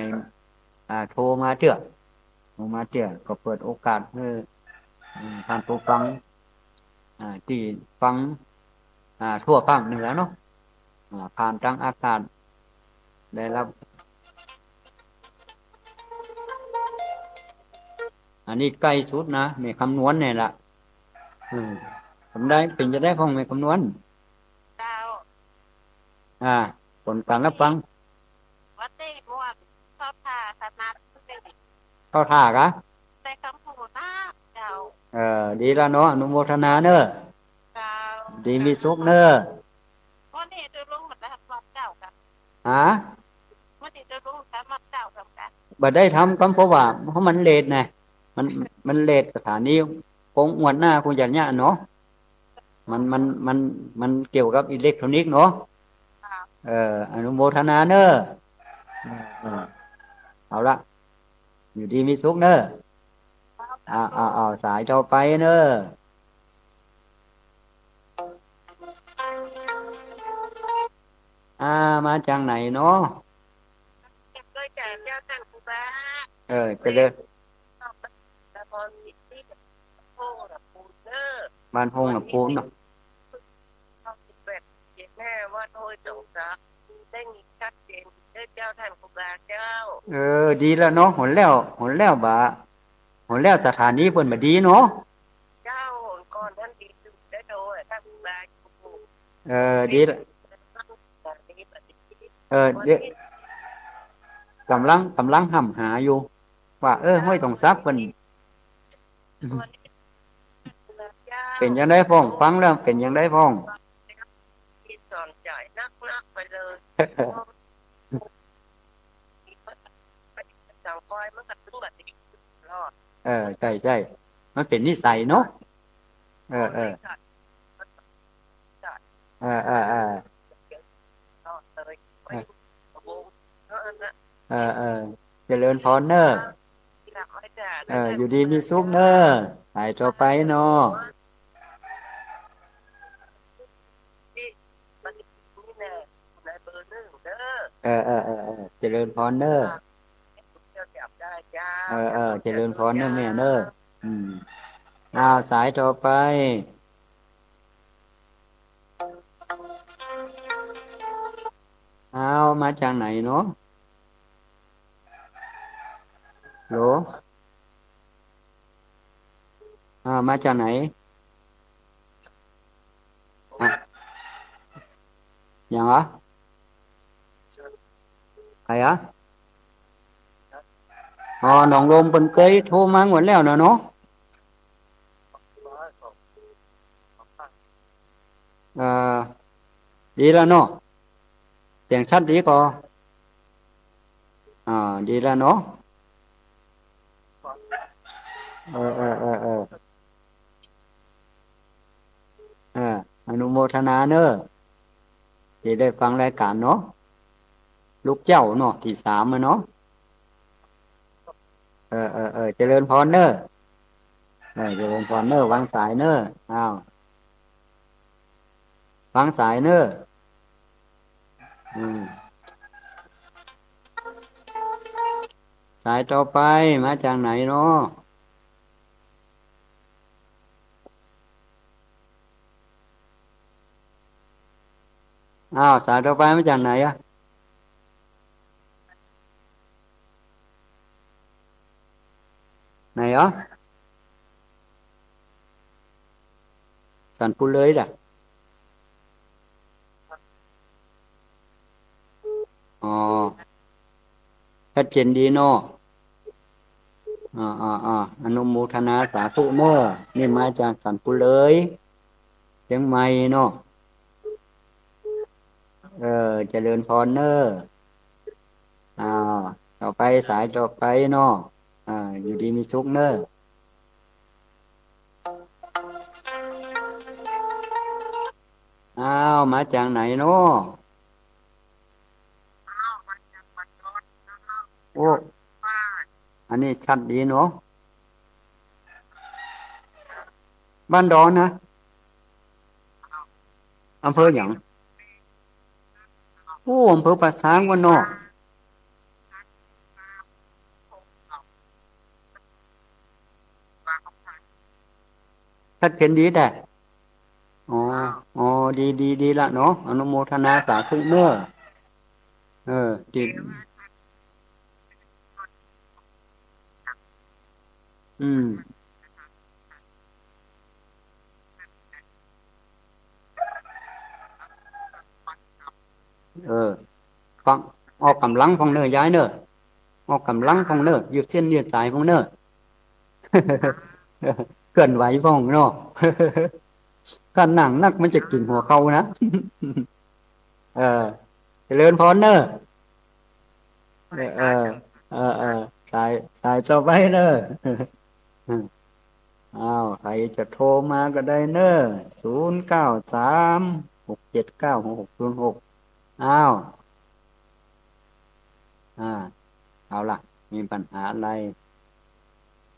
อ่า โทรมาเตื้อ โทรมาเตื้อ ก็เปิดโอกาสหื้อ อ่า ท่านผู้ฟัง อ่า ตี้ฟัง อ่า ทั่วภาคเหนือเนาะ อ่า ผ่านตางอากาศ ได้ฮับ อันนี้ใก้สุดนะ แม่คำนวณเนี่ยละ อืม เป๋นจะใด เป๋นจะใดพ่องแม่คำนวณ เจ้า อ่า ผลก๋านฮับฟัง วันนี้ม่วน เข้าท่าขนาดนี้ เข้าท่ากะ ได้กำพูนะ เจ้า เออ ดีละเนาะ อนุโมทนาเน้อ เจ้า ดีมีสุขเน้อ วันนี้ได้ลงมาจากวัดเจ้ากะ ฮะ วันนี้ได้ลงจากวัดเจ้ากะ บ่ได้ทำกำ เพราะว่า เพราะมันเลทนะ มัน มันเลทสถานี คงงวดหน้าคงจะเยียะเนาะ มัน มัน มัน มันเกี่ยวกับอิเล็กทรอนิกส์เนาะ ค่ะ เออ อนุโมทนาเน้อ เออ เอาละ อยู่ดีมีสุขเน้อ เอา เอา เอา สายต่อไปเน้อ อ่า มาจากไหนเนาะ เออ เจริญ บ้านโฮงลำพูนเนาะ เออ ดีแล้วเนาะ หันแล้ว หันแล้วบ่า หันแล้วสถานีเปิ้นบ่ดีเนาะ เจ้า ก่อนนั้นดีสุดแล้วโดย ถ้าครูบาอยู่ เออ ดีละ เออ เดี๋ยว ก๋ำลัง ก๋ำลังห้ำหาอยู่ ว่า เออ ห้วยตองสักเปิ้น เป๋นจะใดพ่อง ฟังแล้วเป๋นจะใดพ่อง สอนใจนักๆ ไปเลย สังคอยมันก็ถึงแบบนี้ตลอด เออ ใช่ ใช่ มันเป๋นนิสัยเนาะ เออ เออ เออ เออ เออ เออ เออ เจริญพรเน้อ เออ อยู่ดีมีสุขเน้อ สายต่อไปเนาะ เออ เออ เออ เออ เจริญพรเน้อ เออ เออ เจริญพรเน้อแม่เน้อ อืม อ้าว สายต่อไป อ้าว มาจากไหนเนาะ โหล อ่า มาจากไหน อ่ะ หยังอะ ใผอะ อ๋อ หนองลม เปิ้นเกยโทรมาหมดแล้วนะเนาะ เอ่อ ดีแล้วเนาะ เสียงชัดดีก่อ อ่า ดีแล้วเนาะ เออ เออ เออ เออ เออ อนุโมทนาเน่อ ตี้ได้ฟังรายก๋านเนาะ ลูกเจ้าเนาะ ตี้สามอะเนาะ เออ เออ เออ เจริญพรเน่อ เออ เจริญพรเน่อ วางสายเน่อ อ้าว วางสายเน่อ อืม สายต่อไปมาจากไหนเนาะ อ้าว สายต่อไปมาจากไหนอะ ไหนอะ สันปุเลยล่ะ อ๋อ ชัดเจนดีเนาะ อ่า อ่า อ่า อนุโมทนาสาธุเนาะ นี่มาจากสันปุเลย เจียงใหม่เนาะ เออ เจริญพรเน่อ อ่า ต่อไปสายต่อไปเนาะ อ่า อยู่ดีมีสุขเน่อ อ้าว มาจากไหนเนาะ โอ้ อันนี้ชัดดีเนาะ บ้านดอนนะ อำเภอหยัง โอ้ อำเภอป่าซางวะเนาะ ชัดเจนดีแต๊ อ๋อ อ๋อ ดี ดี ดีละเนาะ อนุโมทนาสาธุเน่อ เออ ดี อืม เออ ฟัง ออกก๋ำลังพ่องเน่อ ยายเน่อ ออกก๋ำลังพ่องเน่อ ยืดเส้นยืดสายพ่องเน่อ เคลื่อนไหวพ่องเนาะ ถ้านั่งนักมันจะกิ๋นหัวเข่านะ เออ เจริญพรเน่อ เออ เออ เออ เออ สาย สายต่อไปเน่อ อ้าว ใผจะโทรมาก็ได้เน่อ ศูนย์เก้าสาม หกเจ็ดเก้า หกหกศูนย์หก อ้าว อ่า เอาล่ะ มีปัญหาอะไร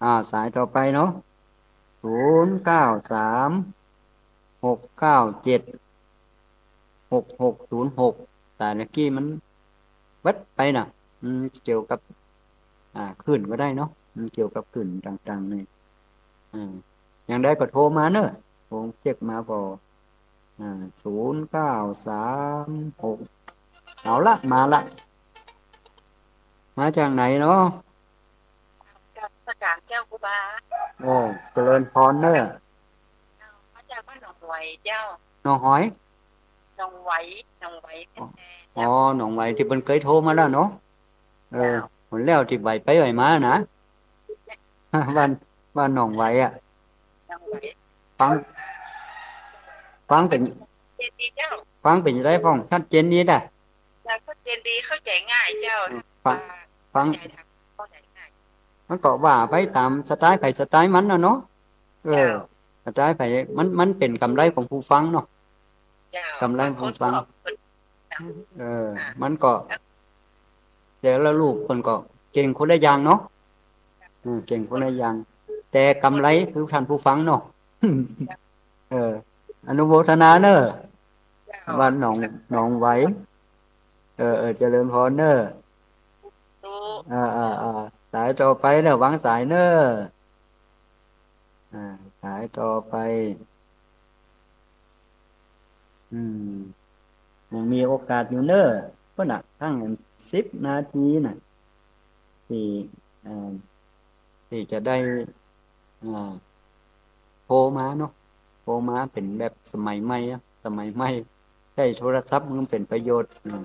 อ่า สายต่อไปเนาะ ศูนย์เก้าสาม หกเก้าเจ็ด หกหกศูนย์หก สายเมื่อกี้มันเว็บไปน่ะ อืม เกี่ยวกับ อ่า คลื่นก็ได้เนาะ มันเกี่ยวกับคลื่นต่างๆ นี่ อ่า อย่างใดก็โทรมาเน่อ ผมเช็คมาก็ อ่า ศูนย์เก้าสามหก เอาละ มาละ มาจากไหนเนาะ กราบนมัสการเจ้าครูบา โอ้ เจริญพรเน่อ มาจากบ้านหนองไหวเจ้า หนองหอย หนองไหว หนองไหวแท้ๆ อ๋อ เจ้า หนองไหวตี้เปิ้นเกยโทรมาแล้วเนาะ เออ เจ้า หนแล้วตี้ไหวไปไหวมานะ บ้าน บ้านหนองไหวอะ หนองไหว ฟัง ฟังเป๋น เจนดีเจ้า ฟังเป๋นจะได้พ่อง ชัดเจนดีนะ เจ้า ชัดเจนดี เข้าใจ๋ง่ายเจ้า ฟัง ว่า ฟัง เข้าใจ๋ทำ เข้าใจ๋ง่าย มันก็ว่าไปต๋ามสไตล์ใผสไตล์มันน่ะเนาะ เออ เจ้า สไตล์ใผ มัน มันเป๋นกำไรของผู้ฟังเนาะ เจ้า ก๋ำไรของผู้ฟัง บางคนก็ เออ อ่า มันก็ แต่ละลูกเปิ้นก็เก่งคนละอย่างเนาะ อืม เก่งคนละอย่าง แต่ก๋ำไรคือท่านผู้ฟังเนาะ เออ อนุโมทนาเน่อ เจ้า บ้านหนอง หนองไหว เออ เออ เจริญพรเน่อ สาธุ เออ เออ เออ สายต่อไปเน่อ วางสายเน่อ อ่า สายต่อไป อืม ยังมีโอกาสอยู่เน่อ เปิ้นน่ะ ตั้งสิบนาทีน่ะ ตี้ เอ่อ ตี้จะได้ อ่า โทรมาเนาะ โทรมาเป๋นแบบสมัยใหม่อะ สมัยใหม่ ใจ๊โทรศัพท์มันเป๋นประโยชน์ อืม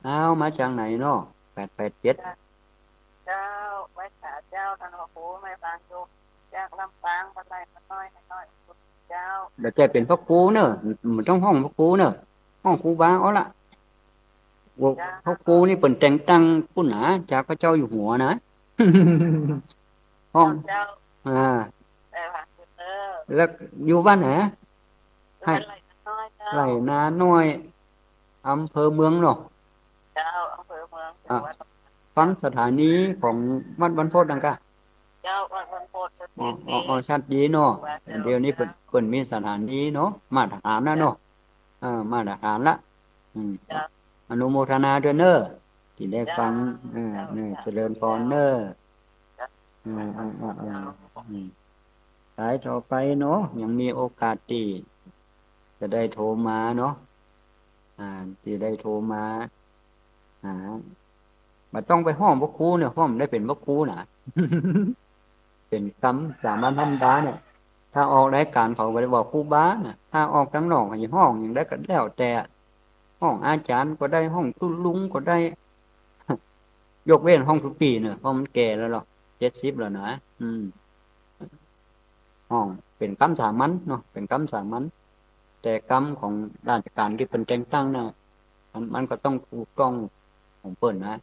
อ้าว มาจากไหนเนาะ แปดแปดเจ็ด เจ้า ไหว้สาเจ้า ท่านพระครู แม่ปานสุข จากลำปาง บ้านไร่บ้านน้อย น้อย เจ้า บ่ใจ้เป๋นพระครูเน่อ บ่ต้องฮ้องพระครูเน่อ ฮ้องครูบาเอาละ โอ้ เจ้า พระครูนี่เปิ้นแต่งตั้งปุ้นหนา จากพระเจ้าอยู่หัวนะ ห้อง เจ้า อ่า เออ แล้วอยู่บ้านไหน อยู่บ้านไร่นาน้อยเจ้า ไร่นาน้อย อำเภอเมืองเนาะ เจ้า อำเภอเมือง อ่ะ จังหวัด ฟังสถานีของวัดบรรพตนั่นกะ เจ้า วัดบรรพต ชัดเจน อ๋อ ดี อ๋อ อ๋อ ชัดดีเนาะ ว่าเจ้า เดี๋ยวนี้เปิ้น เจ้า เปิ้นมีสถานีเนาะ มาตรฐานนะเนาะ เจ้า เออ มาตรฐานละ อืม เจ้า อนุโมทนาด้วยเน้อ ตี้ได้ฟัง เจ้า เออ เจ้า เออ เจ้า เจริญพรเน้อ เจ้า เออ เออ เออ เออ เจ้า อืม สายต่อไปเนาะ ยังมีโอกาสตี้จะได้โทรมาเนาะ อ่า ตี้ได้โทรมา อ่า บ่ต้องไปฮ้องพระครูเนี่ย ฮ้องได้เป๋นพระครูน่ะ เป๋นกำสามัญธรรมดาเนี่ย ถ้าออกรายก๋านเขาก็ได้บอกครูบาน่ะ ถ้าออกตางนอกให้ฮ้องหยังใดก็แล้วแต่ ฮ้องอาจ๋ารย์ก็ได้ ฮ้องตุ๊ลุงก็ได้ ยกเว้นฮ้องตุ๊ปี้เนี่ย เพราะมันแก่แล้วเนาะ เจ็ดสิบแล้วนะ อืม ฮ้องเป๋นกำสามัญเนาะ เป๋นกำสามัญ แต่กำของราชก๋านตี้เปิ้นแต่งตั้งน่ะ มัน มันก็ต้องถูกต้องของเปิ้นนะ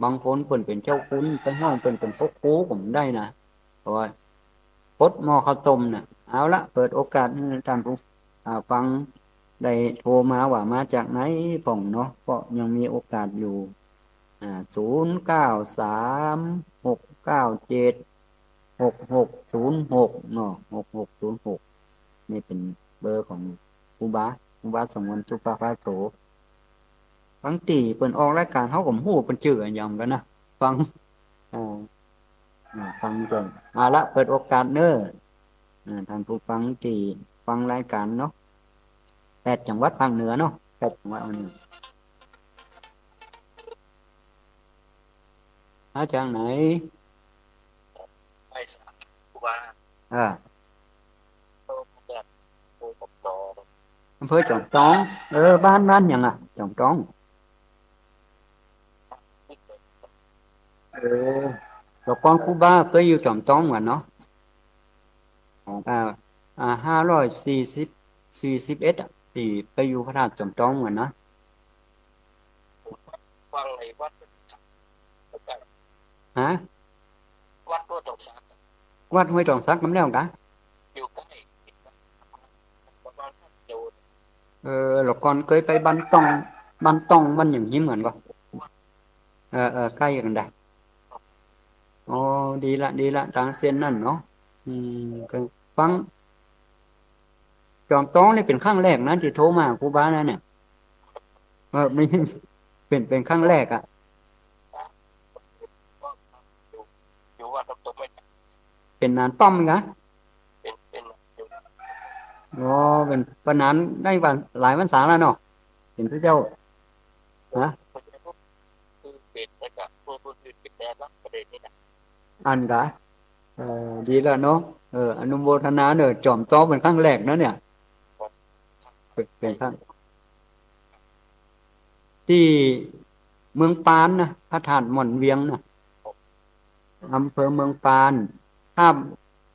บางคนเปิ้นเป๋นเจ้าคุณ ไปฮ้องเปิ้นเป๋นพระครูก็บ่ได้นะ เพราะว่าปดหม้อข้าวต้มน่ะ เอาละ เปิดโอกาสหื้อต้านผู้ อ่า ฟังได้โทรมาว่ามาจากไหนพ่องเนาะ ก็ยังมีโอกาสอยู่ อ่า ศูนย์เก้าสาม หกเก้าเจ็ด หกหกศูนย์หก เนาะ หกหกศูนย์หก นี่เป๋นเบอร์ของครูบา ครูบาสงวน สุภาพาโส บางตี้เปิ้นออกรายก๋าน เฮาก็บ่ฮู้เปิ้นจื้ออะหยังกั๋นนะ ฟัง อ่า อ่า ฟังเปิ้น เอาละ เปิดโอกาสเน้อ อ่า ต้านผู้ฟังตี้ฟังรายก๋านเนาะ แปดจังหวัดภาคเหนือเนาะ แปดจังหวัดภาคเหนือ มาจากไหน ไปสาม ครูบา อ่า โทรมาจากอำเภอจอมตอง อำเภอจอมตอง เออ บ้าน บ้านหยังอะ จอมตอง เออ แต่ก่อนครูบาเกยอยู่จอมตองเหมือนกั๋นเนาะ อ่า อ่า ห้าร้อยสี่สิบ สี่สิบเอ็ดอะ ตี้ไปอยู่พระธาตุจอมตองเหมือนกั๋นนะ ฟังไอ้วัด ฮะ วัดห้วยตองสัก วัดห้วยตองสัก กำแล้วกะ อยู่ใก้ ประมาณห้ากิโล เออ แล้วก่อนเกยไปบ้านต้อง บ้านต้อง บ้านหยังหิมเหมือนกั๋น เออ เออ ใก้กั๋นได้ อ๋อ ดีละ ดีละ ตางเส้นนั้นเนาะ อืม ก็ฟัง จอมตองนี่เป๋นครั้งแรกนะตี้โทรมาหาครูบานะเนี่ย เออ มี เป๋น เป๋นครั้งแรกอะ เป๋นนานป้อมกะ เป๋น เป๋น อ๋อ เป๋น ปานนั้นได้วัน หลายพรรษาแล้วเนาะ เป๋นพระเจ้า ฮะ อันกะ เออ ดีแล้วเนาะ เออ อนุโมทนาเน้อ จอมตองเป๋นครั้งแรกนะเนี่ย เป๋น เป๋นครั้ง ตี้เมืองปานนะ พระธาตุม่อนเวียงนะ อำเภอเมืองปาน ถ้า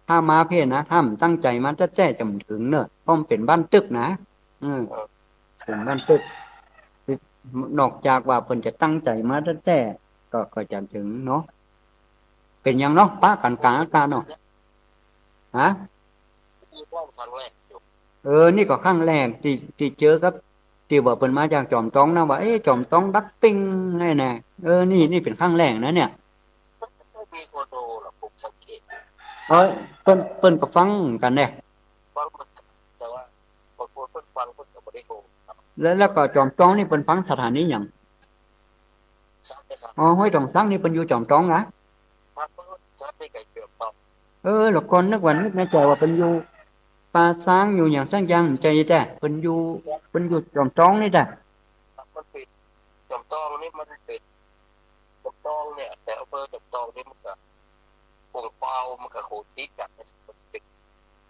ถ้ามาเพ่นนะ ถ้าบ่ตั้งใจ๋มาแต๊ๆ จะบ่เถิงเน้อ เพราะมันเป๋นบ้านตึกนะ อืม เป๋นบ้านตึก นอกจากว่าเปิ้นจะตั้งใจ๋มาแต๊ๆ ก็ ก็จะเถิงเนาะ เป๋นหยังเนาะ ปะกั๋นก๋างอากาศเนาะ ฮะ เออ นี่ก็ครั้งแรกตี้ ตี้เจอกับ ตี้ว่าเปิ้นมาจากจอมตองนะ ว่า เอ๊ะ จอมตองดักปิ้ง นี่นะ เออ นี่ นี่เป๋นครั้งแรกนะเนี่ย มีคนโทรหรอก ผมสังเกต เอ้ย เปิ้น เปิ้นก็ฟังกั๋นเนี่ย ฟังเหมือนกั๋น แต่ว่าบางคนเปิ้นฟังเปิ้นก็บ่ได้โทรครับ แล้ว แล้วก็จอมตองนี่เปิ้นฟังสถานีหยัง สักนะครับ อ๋อ ห้วยตองสักนี่เปิ้นอยู่จอมตองนะ ครับ เปิ้นสักนี่ก็เกือบตอง เออ แล้วก่อนนึกว่า นึกในใจ๋ว่าเปิ้นอยู่ป่าซางอยู่หยังสักอย่าง บ่ใจ้แต๊ เปิ้นอยู่ เปิ้นอยู่จอมตองนี่แต๊ ครับ มันเป๋น จอมตองนี่มันเป๋น จอมตองเนี่ย แต่อำเภอจอมตองนี่มันก็ กงเปามันก็โขงติดกัน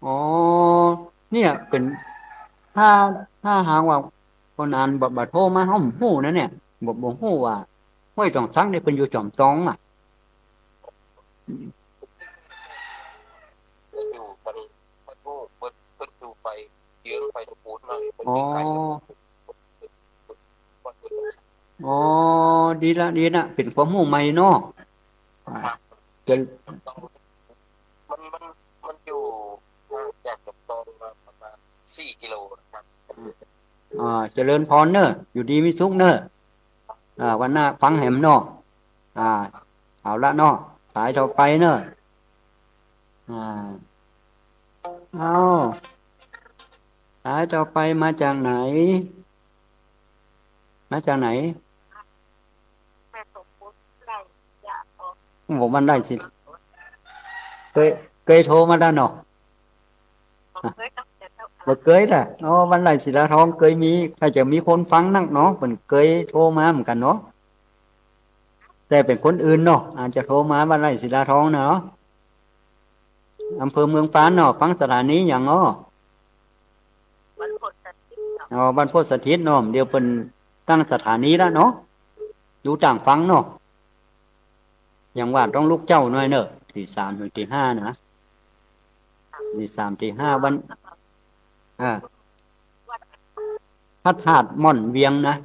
อ๋อ เนี่ยเป๋น ถ้า ถ้าหากว่าคนอันบ่ บ่โทรมา เฮาบ่ฮู้นะเนี่ย บ่ บ่ฮู้ว่าห้วยตองสักนี่เปิ้นอยู่จอมตองอะ อยู่กัน บ่ฮู้ เปิ้น เปิ้นอยู่ไปเยื้องไปตะปูนหน่อย เปิ้น อ๋อ อยู่ไกล อ๋อ ดีละ ดีละ เป๋นความฮู้ใหม่เนาะ อ่า ครับ เจริญ ต้อง สี่กิโลนะครับ อ่า เจริญพรเน่อ อยู่ดีมีสุขเน่อ อ่า วันหน้าฟังแหมเนาะ อ่า เอาละเนาะ สายต่อไปเน่อ อ่า เอา สายต่อไปมาจากไหน มาจากไหน โอ้ บ้านไร่ศิ เกย เกยโทรมาแล้วเนาะ บ่เกยล่ะ อ๋อ บ้านไร่ศิลาทองเกยมี ถ้าจะมีคนฟังนักเนาะ เปิ้นเกยโทรมาเหมือนกั๋นเนาะ แต่เป๋นคนอื่นเนาะ อาจจะโทรมาบ้านไร่ศิลาทองเนาะ อำเภอเมืองปานเนาะ ฟังสถานีหยังอ้อ บ้านโพธิ์สถิตเนาะ อ๋อ บ้านโพธิ์สถิตเนาะ เดี๋ยวเปิ้นตั้งสถานีละเนาะ อยู่ต่างฟังเนาะ อย่างว่าต้องลุกเจ๊าหน่อยเน่อ ตีสามถึงตีห้านะ ตีสามตีห้าวัน อ่า พระธาตุม่อนเวียงนะ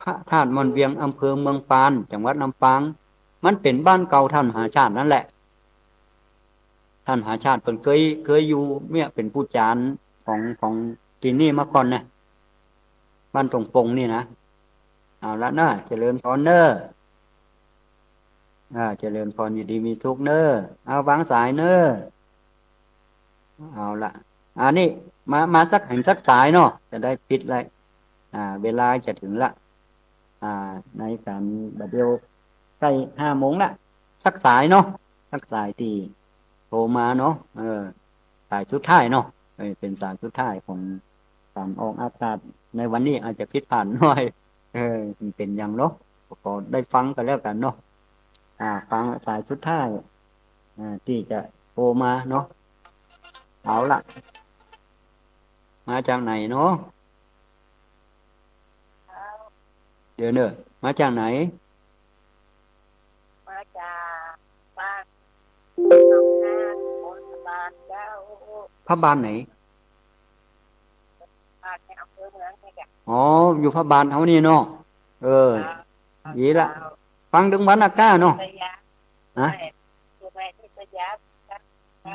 พระธาตุม่อนเวียง อำเภอเมืองปาน จังหวัดลำปาง มันเป๋นบ้านเก่าท่านมหาชาตินั่นแหละ ท่านมหาชาติเปิ้นเกย เกยอยู่เนี่ย เป๋นผู้จารของ ของตี้นี่มาก่อนนะ บ้านตงปงนี่นะ เอาละเน่อ เจริญพรเน่อ อ่า เจริญพร อยู่ดีมีสุขเน่อ เอาวางสายเน่อ เอาละ อันนี้มา มาสักแหมสักสายเนาะ จะได้ปิดไล่ อ่า เวลาจะถึงละ อ่า ในก๋านบัดเดี่ยวใก้ห้าโมงละ สักสายเนาะ สักสายตี้โทรมาเนาะ เออ สายสุดท้ายเนาะ เออ เป๋นสายสุดท้ายของก๋านออกอากาศในวันนี้ อาจจะผิดพลาดหน่อย เออ มันเป๋นหยังเนาะ ก็ได้ฟังกั๋นแล้วกั๋นเนาะ อ่า ฟังสายสุดท้าย อ่า ตี้จะโทรมาเนาะ เอาละ มาจากไหนเนาะ เดี๋ยวเน่อ มาจากไหน มาจากบ้านหนองนา ตำบลพระบางเจ้า พระบางไหน พระบางในอำเภอเมืองนี่แหละ อ๋อ อยู่พระบางเฮานี่เนาะ เออ เจ้า ดีละ เจ้า ฟังตึงวันอากาศเนาะ สยาม ฮะ แม่ อยู่แม่นิตยา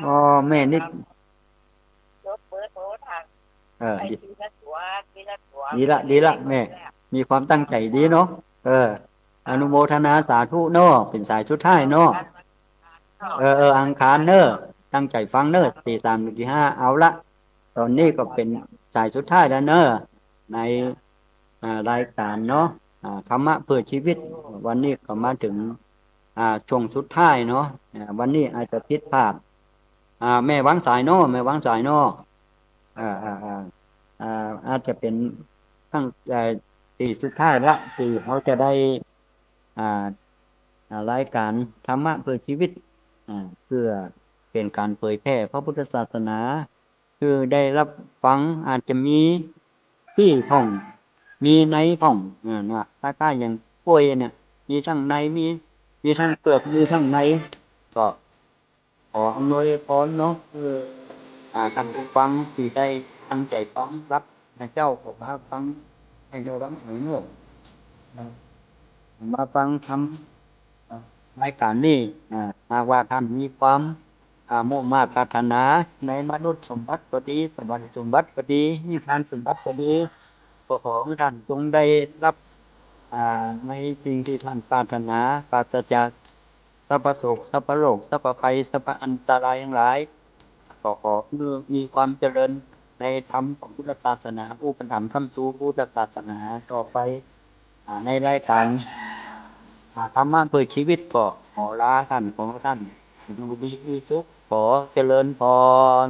อ๋อ แม่นิต จดเบอร์โทรทาง เออ ไป ดี ทีละตัว ทีละตัว ดีละ ดีละ แม่ มีความตั้งใจ๋ดีเนาะ เออ อนุโมทนาสาธุเนาะ เป๋นสายสุดท้ายเนาะ เออ เออ อังคารเน่อ ตั้งใจ๋ฟังเน่อ ตีสามถึงตีห้า เอาละ ต๋อนนี้ก็เป๋นสายสุดท้ายแล้วเน่อ ใน อ่า รายก๋านเนาะ อ่า ธรรมะเพื่อชีวิต วันนี้ก็มาถึง อ่า ช่วงสุดท้ายเนาะ อ่า วันนี้อาจจะผิดพลาด อ่า แม่วางสายเนาะ แม่วางสายเนาะ อ่า อ่า อ่า อ่า อาจจะเป๋นตั้ง เอ่อ ตี้สุดท้ายละ ตี้เฮาจะได้ อ่า อ่า รายก๋านธรรมะเพื่อชีวิต อ่า เพื่อเป๋นก๋านเผยแผ่พระพุทธศาสนา คือได้ฮับฟัง อาจจะมีตี้พ่อง มีในพ่อง อ่า นะ คล้ายๆ อย่างกล้วยเนี่ย มีตึงใน มี มีตึงเปือก มีตึงใน ก็ขออำนวยพรเนาะ คือ อ่า ต้านผู้ฟังตี้ได้ตั้งใจ๋ฟัง ฮับ นะเจ้า ขอมาฟัง หื้อได้ฟังหื้อ มาฟังธรรม รายก๋านนี้ อ่า หากว่าต้านมีความ อ่า มุ่งมาดปรารถนาในมนุษย์สมบัติก็ดี สวรรค์สมบัติก็ดี นิพพานสมบัติก็ดี ก็ขอหื้อต้านจงได้ฮับ อ่า ในสิ่งตี้ต้านปรารถนา ปราศจากสัพพะโศก สัพพะโรค สัพพะภัย สัพพะอันตรายตังหลาย ก็ขอหื้อมีความเจริญในธรรมของพุทธศาสนา อุปถัมภ์ค้ำชูพุทธศาสนาต่อไป อ่า ในรายก๋าน อ่า ธรรมะเพื่อชีวิตก็ขอลาต้าน ขอต้านอยู่ดีมีสุข ขอเจริญพร